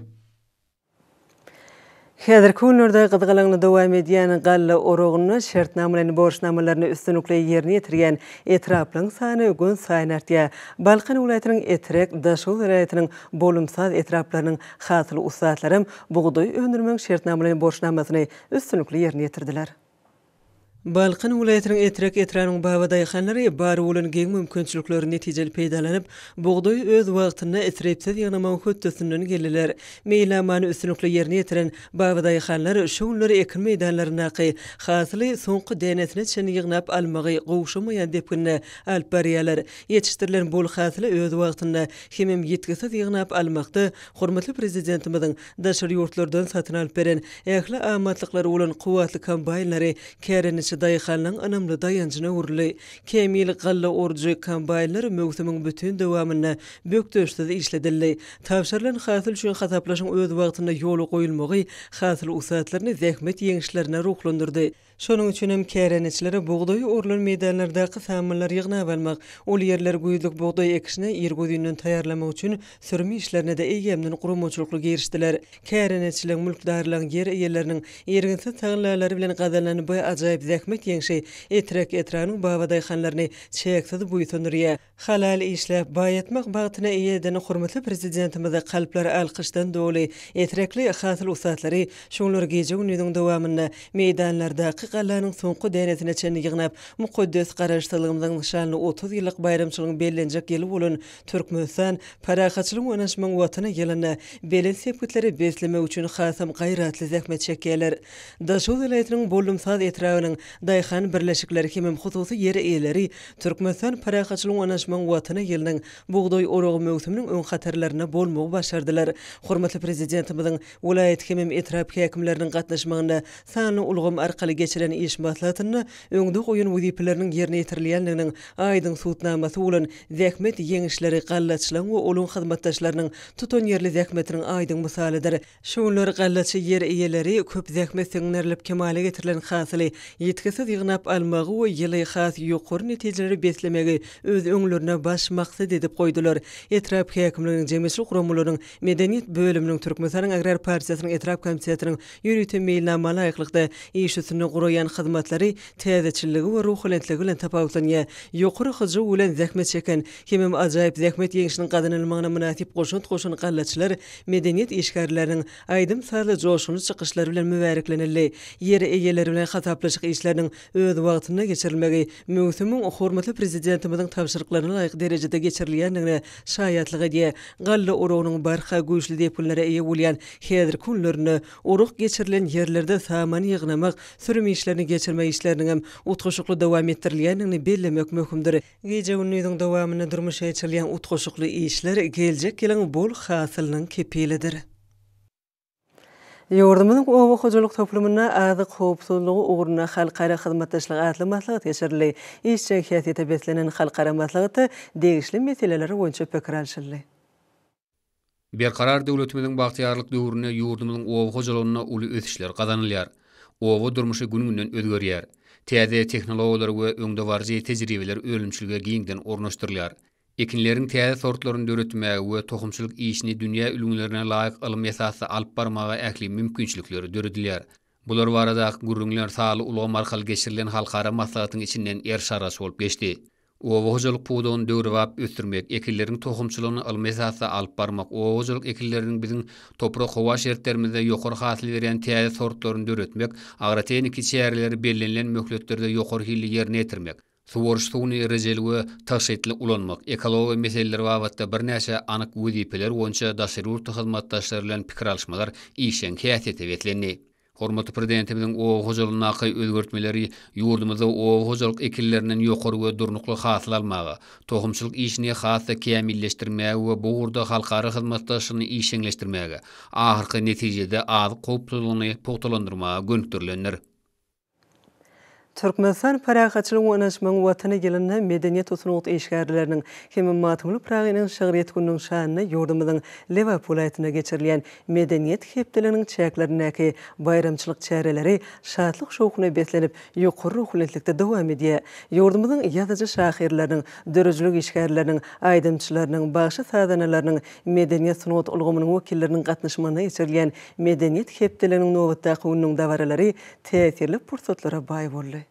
Häzirki günlerde gyzgalaňly dowam edýän galla oragynda şertnamalaýyn borçnamalaryny üstünlikli ýerine ýetirýän etraplaryň sany günsaýyn artýar. Balkan welaýatynyň Etrek, Daşoguz welaýatynyň Bolumsaz etraplarynyň Hasyl ussatlaram bugdaý öndürmegiň şertnamalaýyn borçnamasyny üstünlikli ýerine ýetirdiler. Balkan welaýatynyň Etrek etrabynyň babadaýhanlary bar bolan giň mümkinçilikleri netijeli peýdalanyp, bugdaýy öz wagtynda isripsiz ýygnamagyň hötdesinden geldiler. Meýilnamany üstünlikli ýerine ýetiren babadaýhanlar şu günler ekin meýdanlaryndaky hasyly soňky dänesine çenli ýygnap almagy gowşamaýan depginde alyp barýarlar. Ýetişdirilen bol hasyly öz wagtynda hemem ýitgisiz ýygnap almakda hormatly Prezidentimiziň daşary ýurtlardan satyn alyp beren ähli amatlyklary bolan kuwwatly kombaýnlary kärendeçi daýhanlaryň ynamly daýanjyna öwrüldi. Kämil galla orujy kombaýnlar möwsümiň bütin dowamynda bökdençsiz işledildi. Tabşyrylan hasyl üçin hasaplaşyň öz wagtynda ýola goýulmagy hasyl ussatlaryny zähmet ýeňişlerine ruhlandyrdy. Şonuň üçin hem kärendeçilere bugdaý orlan meýdanlardaky sammanlary ýygnap almak, ol ýerleri güýzlük bugdaý ekişine irgözinden taýýarlamak üçin sürüm işlerine-de eýýämden guramaçylykly girişdiler. Kärendeçiligiň, mülkdarlaryň, ýer eýeleriniň irginsiz tagallalary bilen gazanylan bu ajaýyp zähmet ýeňşi Etrek etrabynyň babadaýhanlaryny çäksiz buýsandyrýar. Halal işläp, baýatmak bagtyna eýe eden hormatly Prezidentimize kalplar alkyşdan doly. Etekli hasyl ussatlary şu günler gije-gündiziň dowamynda meýdanlardaky gallanyň soňky dänesine çenli ýygnap, mukaddes Garaşsyzlygymyzyň şanly 30 ýyllyk baýramçylygyň bellenjek ýyly bolan Türkmenistan, parahatçylygyň we ynanyşmagyň Watany ýylynda belent sepgitlere beslemek üçin hasam gaýratly zähmet çekýärler. Daşoguz welaýatynyň Bollumsaz etrabynyň daýhan birleşikleri hemem hususy ýer eýeleri Türkmenistan parahatçylygyň we ynanyşmagyň Watany ýylynyň bugdaý oragy möwsüminiň öň hatarlarynda bolmagy başardylar. Hormatly Prezidentimiziň welaýat hemem etrap häkimleriniň gatnaşmagynda sanly ulgam arkaly geçiren iş maslahatynda öňde goýan wezipeleriniň ýerine ýetirilýändiginiň aýdyň subutnamasy bolan zähmet ýeňişleri gallaçylaryň we olaryň hyzmatdaşlarynyň tutanýerli zähmetiniň aýdyň mysalydyr. Şu günler gallaçy ýer eýeleri köp zähmet siňdirilip kemala getirilen hasyly ýitgisiz ýygnap almagy we ýyly has ýokary netijelere beslemegi öz öňlerine baş maksat edip goýdular. Etrap häkimliginiň, jemgyýetçilik guramalarynyň, medeniýet bölüminiň, Türkmenistanyň Agrar partiýasynyň etrap komitetiniň ýörite meýilnama laýyklykda iş üstünde guraýan. guraýan hyzmatlary täzeçilligi we ruhubelentligi bilen tapawutlanýar. Ýokary hyjuw bilen zähmet çeken hemem ajaýyp zähmet ýeňşiniň gazanylmagyna mynasyp goşant goşan gallaçylar medeniýet işgärleriniň aýdym-sazly joşgunly çykyşlary bilen mübäreklenildi. Ýer eýeleri bilen hasaplaşyk işleriniň öz wagtynda geçirilmegi möwsümiň hormatly Prezidentimiziň tabşyryklaryna laýyk derejede geçirilýändigine şaýatlyk edýär. Galla oragynyň barha güýçli depginlere eýe bolýan häzirki günlerinde orak geçirilen ýerlerde saman ýygnamak, sürüm işlerini geçirmek işleriniňem utgaşykly dowam etdirilýändigini bellemek möhümdir. Gije-gündiziň dowamynda durmuşa geçirilýän utgaşykly işler geljek ýylyň bol hasylynyň kepilidir. Ýurdumyzyň oba hojalyk toplumynda azyk howpsuzlygy ugrunda halkara hyzmatdaşlyk atly maslahat geçirildi. Işjeň häsiýete beslenen halkara maslahatda degişli meseleler boýunça pikir alşyldy. Berkarar döwletimiziň bagtyýarlyk döwründe ýurdumyzyň oba hojalygynda uly ösüşler gazanylýar. Oba durmuşy gün-günden özgerýär. Täze tehnologiýalar we öňdebaryjy tejribeler önümçilige giňden ornaşdyrylýar. Ekinleriň täze sortlaryny döretmäge we tohumçylyk işini dünýä ülňülerine laýyk ylmy esasda alyp barmaga ähli mümkinçilikler döredilýär. Bular baradaky gürrüňler sanly ulgam arkaly geçirilen halkara maslahatyň içinden eriş-argaç bolup geçdi. Oba hojalyk pudagyny döwrebap ösdürmek, ekinleriň tohumçylygyny ylmy esasda alyp barmak, oba hojalyk ekinleriniň biziň toprak-howa şertlerimizde ýokary hasyl berýän täze sortlaryny döretmek, agrotehniki çäreleri bellenilen möhletlerde ýokary hilli ýerine ýetirmek, Suwaryş suwuny rejeli we tygşytly ulanmak, ekologiýa meseleleri babatda birnäçe anyk wezipeler boýunça daşary ýurtly hyzmatdaşlar bilen pikir alyşmalar işjeň häsiýete beslendi. Hormatly Prezidentimiziň oba hojalygyndaky özgertmeleri ýurdumyzda oba hojalyk ekinlerinden ýokary we durnukly hasyl almaga, tohumçylyk işini has-da kämilleşdirmäge we bu ugurda halkara hyzmatdaşlygyny işjeňleşdirmäge, ahyrky netijede azyk howpsuzlygyny pugtalandyrmaga gönükdirilendir. Türkmenistan Parahatçylygyň we ynanyşmagyň Watany ýylynda medeniýet we sungat işgärleriniň hem Magtymguly Pyragynyň şygryýet gününiň şanyna ýurdumyzyň Lebap welaýatynda geçirilýän Medeniýet hepdeliginiň çäklerindäki baýramçylyk çäreleri şatlyk-şowhuna beslenip, ýokary ruhubelentlikde dowam edýär. Ýurdumyzyň ýazyjy-şahyrlarynyň, döredijilik işgärleriniň, aýdymçylarynyň, bagşy-sazandalarynyň, medeniýet-sungat ulgamynyň wekilleriniň gatnaşmagynda geçirilýän Medeniýet hepdeliginiň nobatdaky gününiň dabaralary täsirli pursatlara baý boldy.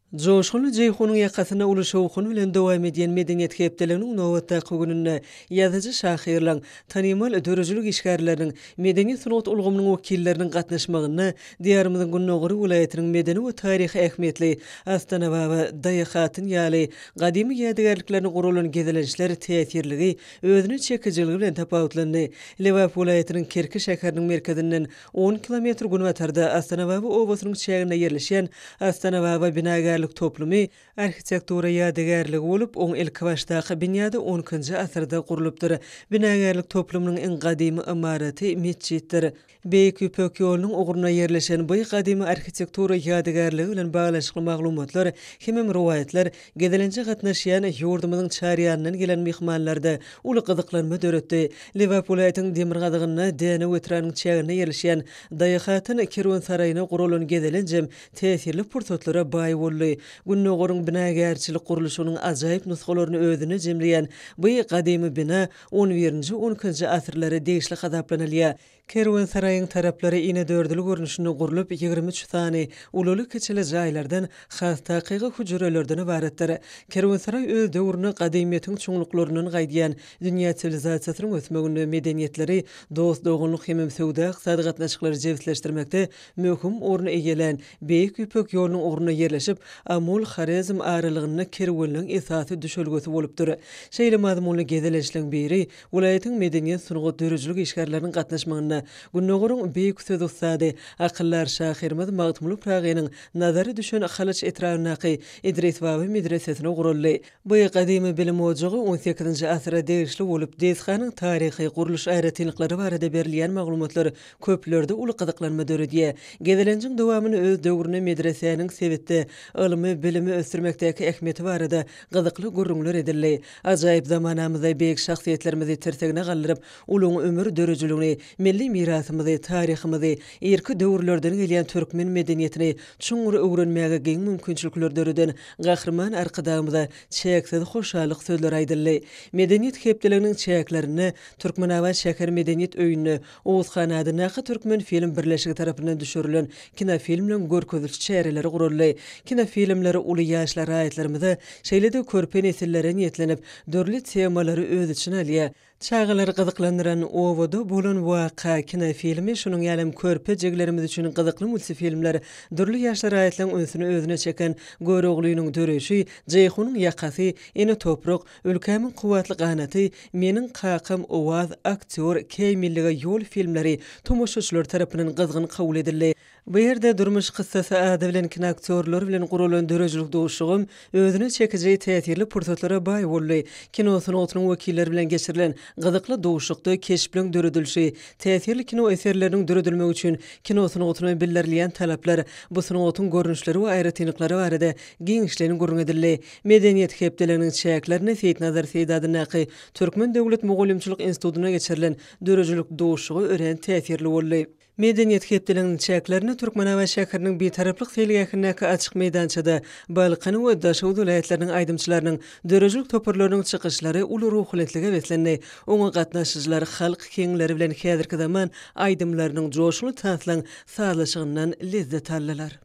Joşgunly Jeýhunyň ýakasynda uly şowhun bilen dowam edýän Medeniýet hepdeliginiň nobatdaky gününde ýazyjy-şahyrlaryň, tanymal döredijilik işgärleriniň, medeniýet-sungat ulgamynyň wekilleriniň gatnaşmagynda Diýarymyzyň gündogary welaýatynyň medeni we taryhy ähmiýetli Astanababa, Daýahatyn ýaly gadymy ýadygärliklerine guralan gezelençler täsirligi, özüne çekijiligi bilen tapawutlandy. Lebap welaýatynyň Kerki şäheriniň merkezinden On kilometr günbatarda Astanababa obasynyň çäginde ýerleşýän Astanababa binagärlik toplumy arhitektura ýadygärligi bolup, oň ilkibaşdaky binýady on ikinji asyrda gurlupdyr. Binagärlik toplumynyň iň gadymy ymaraty metjitdir. Beýik Ýüpek ýolunyň ugrunda ýerleşen bu gadymy arhitektura ýadygärligi bilen baglanyşykly maglumatlar hemem rowaýatlar Gezelenje gatnaşýan ýurdumyzyň çar ýanyndan gelen myhmanlarda uly gyzyklanma döretdi. Lebap welaýatynyň demirgazygynda Dänew etrabynyň çäginde ýerleşýän Daýahatyn kerwensaraýyna guralan gezelenjem täsirli pursatlara baý boldy. Gündogaryň binagärçilik gurluşygynyň ajaýyp nusgalaryny özünde jemleýän bu gadymy bina on birinji-on ikinji asyrlara degişli hasaplanylýar. Kerwensaraýyň taraplary inedördül görnüşinde gurlup, 23 sany ululy-kiçili jaýlardan, has takygy hüjrelerden ybaratdyr. Kerwensaraý öz döwründe gadymyýetiň çuňluklaryndan gaýdýan dünýä siwilizasiýasynyň ösmeginde medeniýetleri, dost-doganlyk hemem söwda-ykdysady gatnaşyklary jebisleşdirmekde möhüm orny eýelän Beýik Ýüpek ýolunyň ugrunda ýerleşip, Amul-Horezm aralygynda kerwenleň esasy düşelgesi bolupdyr. Şeýle mazmunly gezelençleň biri Welaýatyň medeniýet, sungat, döredijilik işgärleriniň gatnaşmagynda Gündogaryň beýik söz ussady, akyldar şahyrymyz Magtymguly Pyragynyň nazary düşen Halaç etrabyndaky Idris baba medresesine guraldy. Bu gadymy bilim ojagy on sekizinji asyra degişli bolup, desganyň taryhy, gurluş aýratynlyklary barada berilýän maglumatlar köplerde uly gyzyklanma döredýär. Gezelenjiň dowamyny öz döwründe medresäniň sebitde. Ylmy, bilimi ösdürmekdäki ähmiýeti barada gyzykly gürrüňler edildi. Ajaýyp zamanamyzda beýik şahsyýetlerimizi tirsegine galdyryp, ulyň ömür döredijiligini, milli mirasymyzy, taryhymyzy, irki döwürlerden gelýän türkmen medeniýetini çuňňur öwrenmäge giň mümkinçilikler döreden Gahryman Arkadagymyza çäksiz hoşallyk sözleri aýdyldy. Medeniýet hepdeliginiň çäklerinde Türkmenabat şäher medeniýet öýünde Oguzhan adyndaky Türkmenfilm birleşigi tarapyndan düşürilen kinofilmleň görkeziliş çäreleri guraldy. Kinofilmler uly ýaşly raýatlarymyza, şeýle-de körpe nesillere niýetlenip, dürli temalary öz içine alýar. Çagalary gyzyklandyran Obada bolan waka kinofilmi, şonuň ýalam körpe jigilerimiz üçin gyzykly multifilmler, dürli ýaşly raýatlaryň ünsüni özüne çeken Göroglynyň döreýşi, Jeýhunyň ýakasy, Ene toprak, Ülkämiň kuwwatly ganaty, Meniň kakam Owaz, Aktýor, Kämillige ýol filmleri tomaşaçylar tarapyndan gyzgyn kabul edildi. Bu ýerde Durmuş kyssasy ady bilen kinoaktýorlar bilen guralan döredijilik duşuşygam özüne çekiji täsirli pursatlara baý boldy. Kino sungatynyň wekilleri bilen geçirilen gyzykly duşuşykda keşpliň döredilişi, täsirli kino eserleriniň döredilmegi üçin kino sungatyna bildirilýän talaplar, bu sungatyň görnüşleri we aýratynlyklary barada giňişleýin gürrüň edildi. Medeniýet hepdeliginiň çäklerinde Seýitnazar Seýdi adyndaky Türkmen döwlet mugallymçylyk institutynda geçirilen döredijilik duşuşygy örän täsirli boldy. Medeniýet hepdeliginiň çäklerinde Türkmenabat şäheriniň Bitaraplyk seýilgähindäki açyk meýdançada Balkan we Daşoguz welaýatlarynyň aýdymçylarynyň döredijilik toparlarynyň çykyşlary uly ruhubelentlige beslendi. Oňa gatnaşyjylar halk heňleri bilen häzirki zaman aýdymlarynyň, joşgunly tanslaryň sazlaşygyndan lezzet aldylar.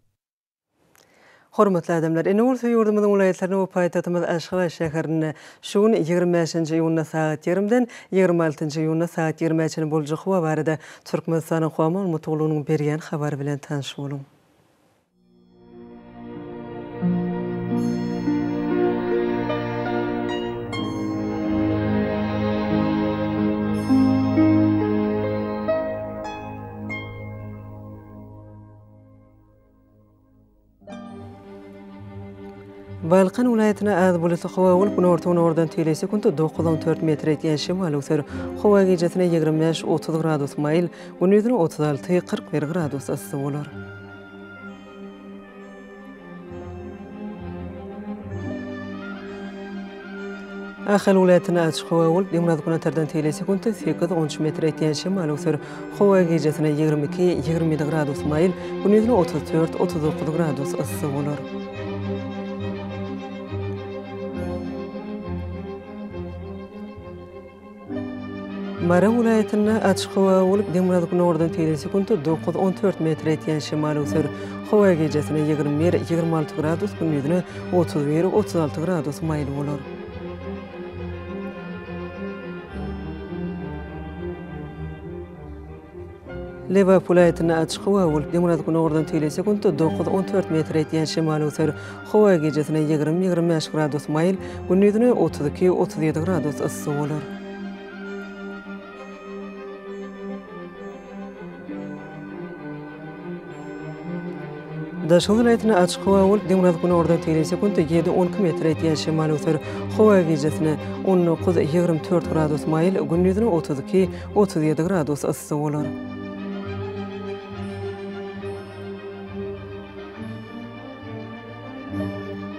Hormatly adamlar, indi bolsa ýurdumyzyň welaýatlarynda we paýtagtymyz Aşgabat şäherinde şu gün, 25-nji iýunda sagat ýigrimden 26-njy iýunda sagat ýigrimä çenli boljak howa barada Türkmenistanyň Howa maglumat gullugynyň berýän habary bilen tanyş boluň. Balkan welaýatynda az bulutly howa bolup, günorta-günordan tele sekuntda 9-14 metr etýän şemal öwser. Howa gijesine 25-30 gradus maýyl, gündizine 36-41 gradus yssy bolar. Ahal welaýatynda açyk howa bolup, demirgazyk-günortadan teýle sekuntda sekiz-on üç metr etýän şemal öwser. Howa gijesine 22, 27 gradus maýyl, gündizine 34, 39 gradus yssy bolar. Mary welaýatynda açyk howa bolup, demirgazyk-günordan teýle sekuntda dokuz-on dört metre ýetýän şemal öwser. Howa gijesine 21, 26 gradus, gündizine 31, 36 gradus maýyl bolar. Lebap welaýatynda açyk howa bolup, demirgazyk-günordan teýle sekuntda dokuz-on dört metre ýetýän şemal öwser. Howa gijesine 20, 25 gradus maýyl, gündizine 32, 37 gradus yssy bolar. Daşoguz welaýatynda açyk howa bolup, demirgazyk-günordan teýle sekuntda ýedi-on iki metre ýetýän şemal öwser. Howa gijesine 19, 24 gradus maýyl, gündizine 32, 37 gradus yssy bolar.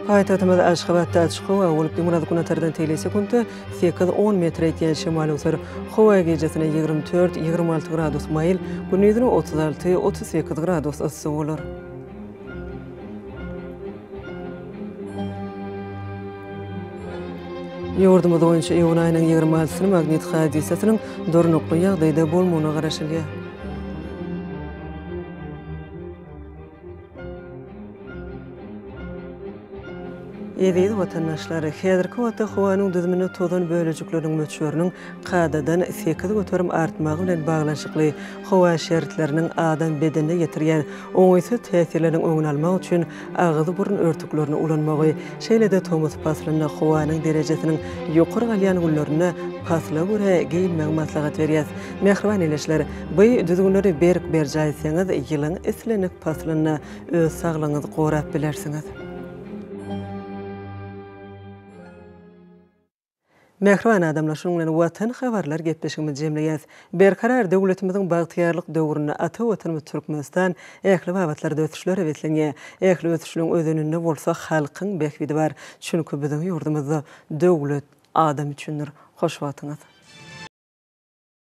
Paýtagtymyz Aşgabatda açyk howa bolup, demirgazyk-günortadan teýle sekuntda sekiz-on metre ýetýän şemal öwser. Howa gijesine 24, 26 gradus maýyl, gündizine 36, 38 gradus yssy bolar. Ýurdumyz boýunça iýun aýynyň 26-syny magnit hadysasynyň durnukly ýagdaýda bolmagyna garaşylýar. Eziz watandaşlar, häzirki wagtda howanyň düzüminde tozan bölejikleriniň möçberiniň kadadan 8% artmagy bilen baglanyşykly howa şertleriniň adam bedenine ýetirýän oňaýsyz täsirleriniň öňüni almak üçin agyz-burun örtüklerini ulanmagy, şeýle-de tomus paslynda howanyň derejesiniň ýokary galýan günlerinde pasla görä geýinmegi maslahat berýäs. Mähriban ildeşler, bu düzgünleri berk berjaý etseňiz, ýylyň islendik paslynda öz saglygyňyzy gorap bilersiňiz. Mähriban adamlar, şunuň bilen Watan habarlar gepleşigimizi jemleýäs. Berkarar döwletimiziň bagtyýarlyk döwründe ata Watanymyz Türkmenistan ähli babatlarda ösüşlere beslenýär. Ähli ösüşleň özeninde bolsa halkyň bähbidi bar. Çünki biziň ýurdumyzda döwlet adam üçindir. Hoş wagtyňyz.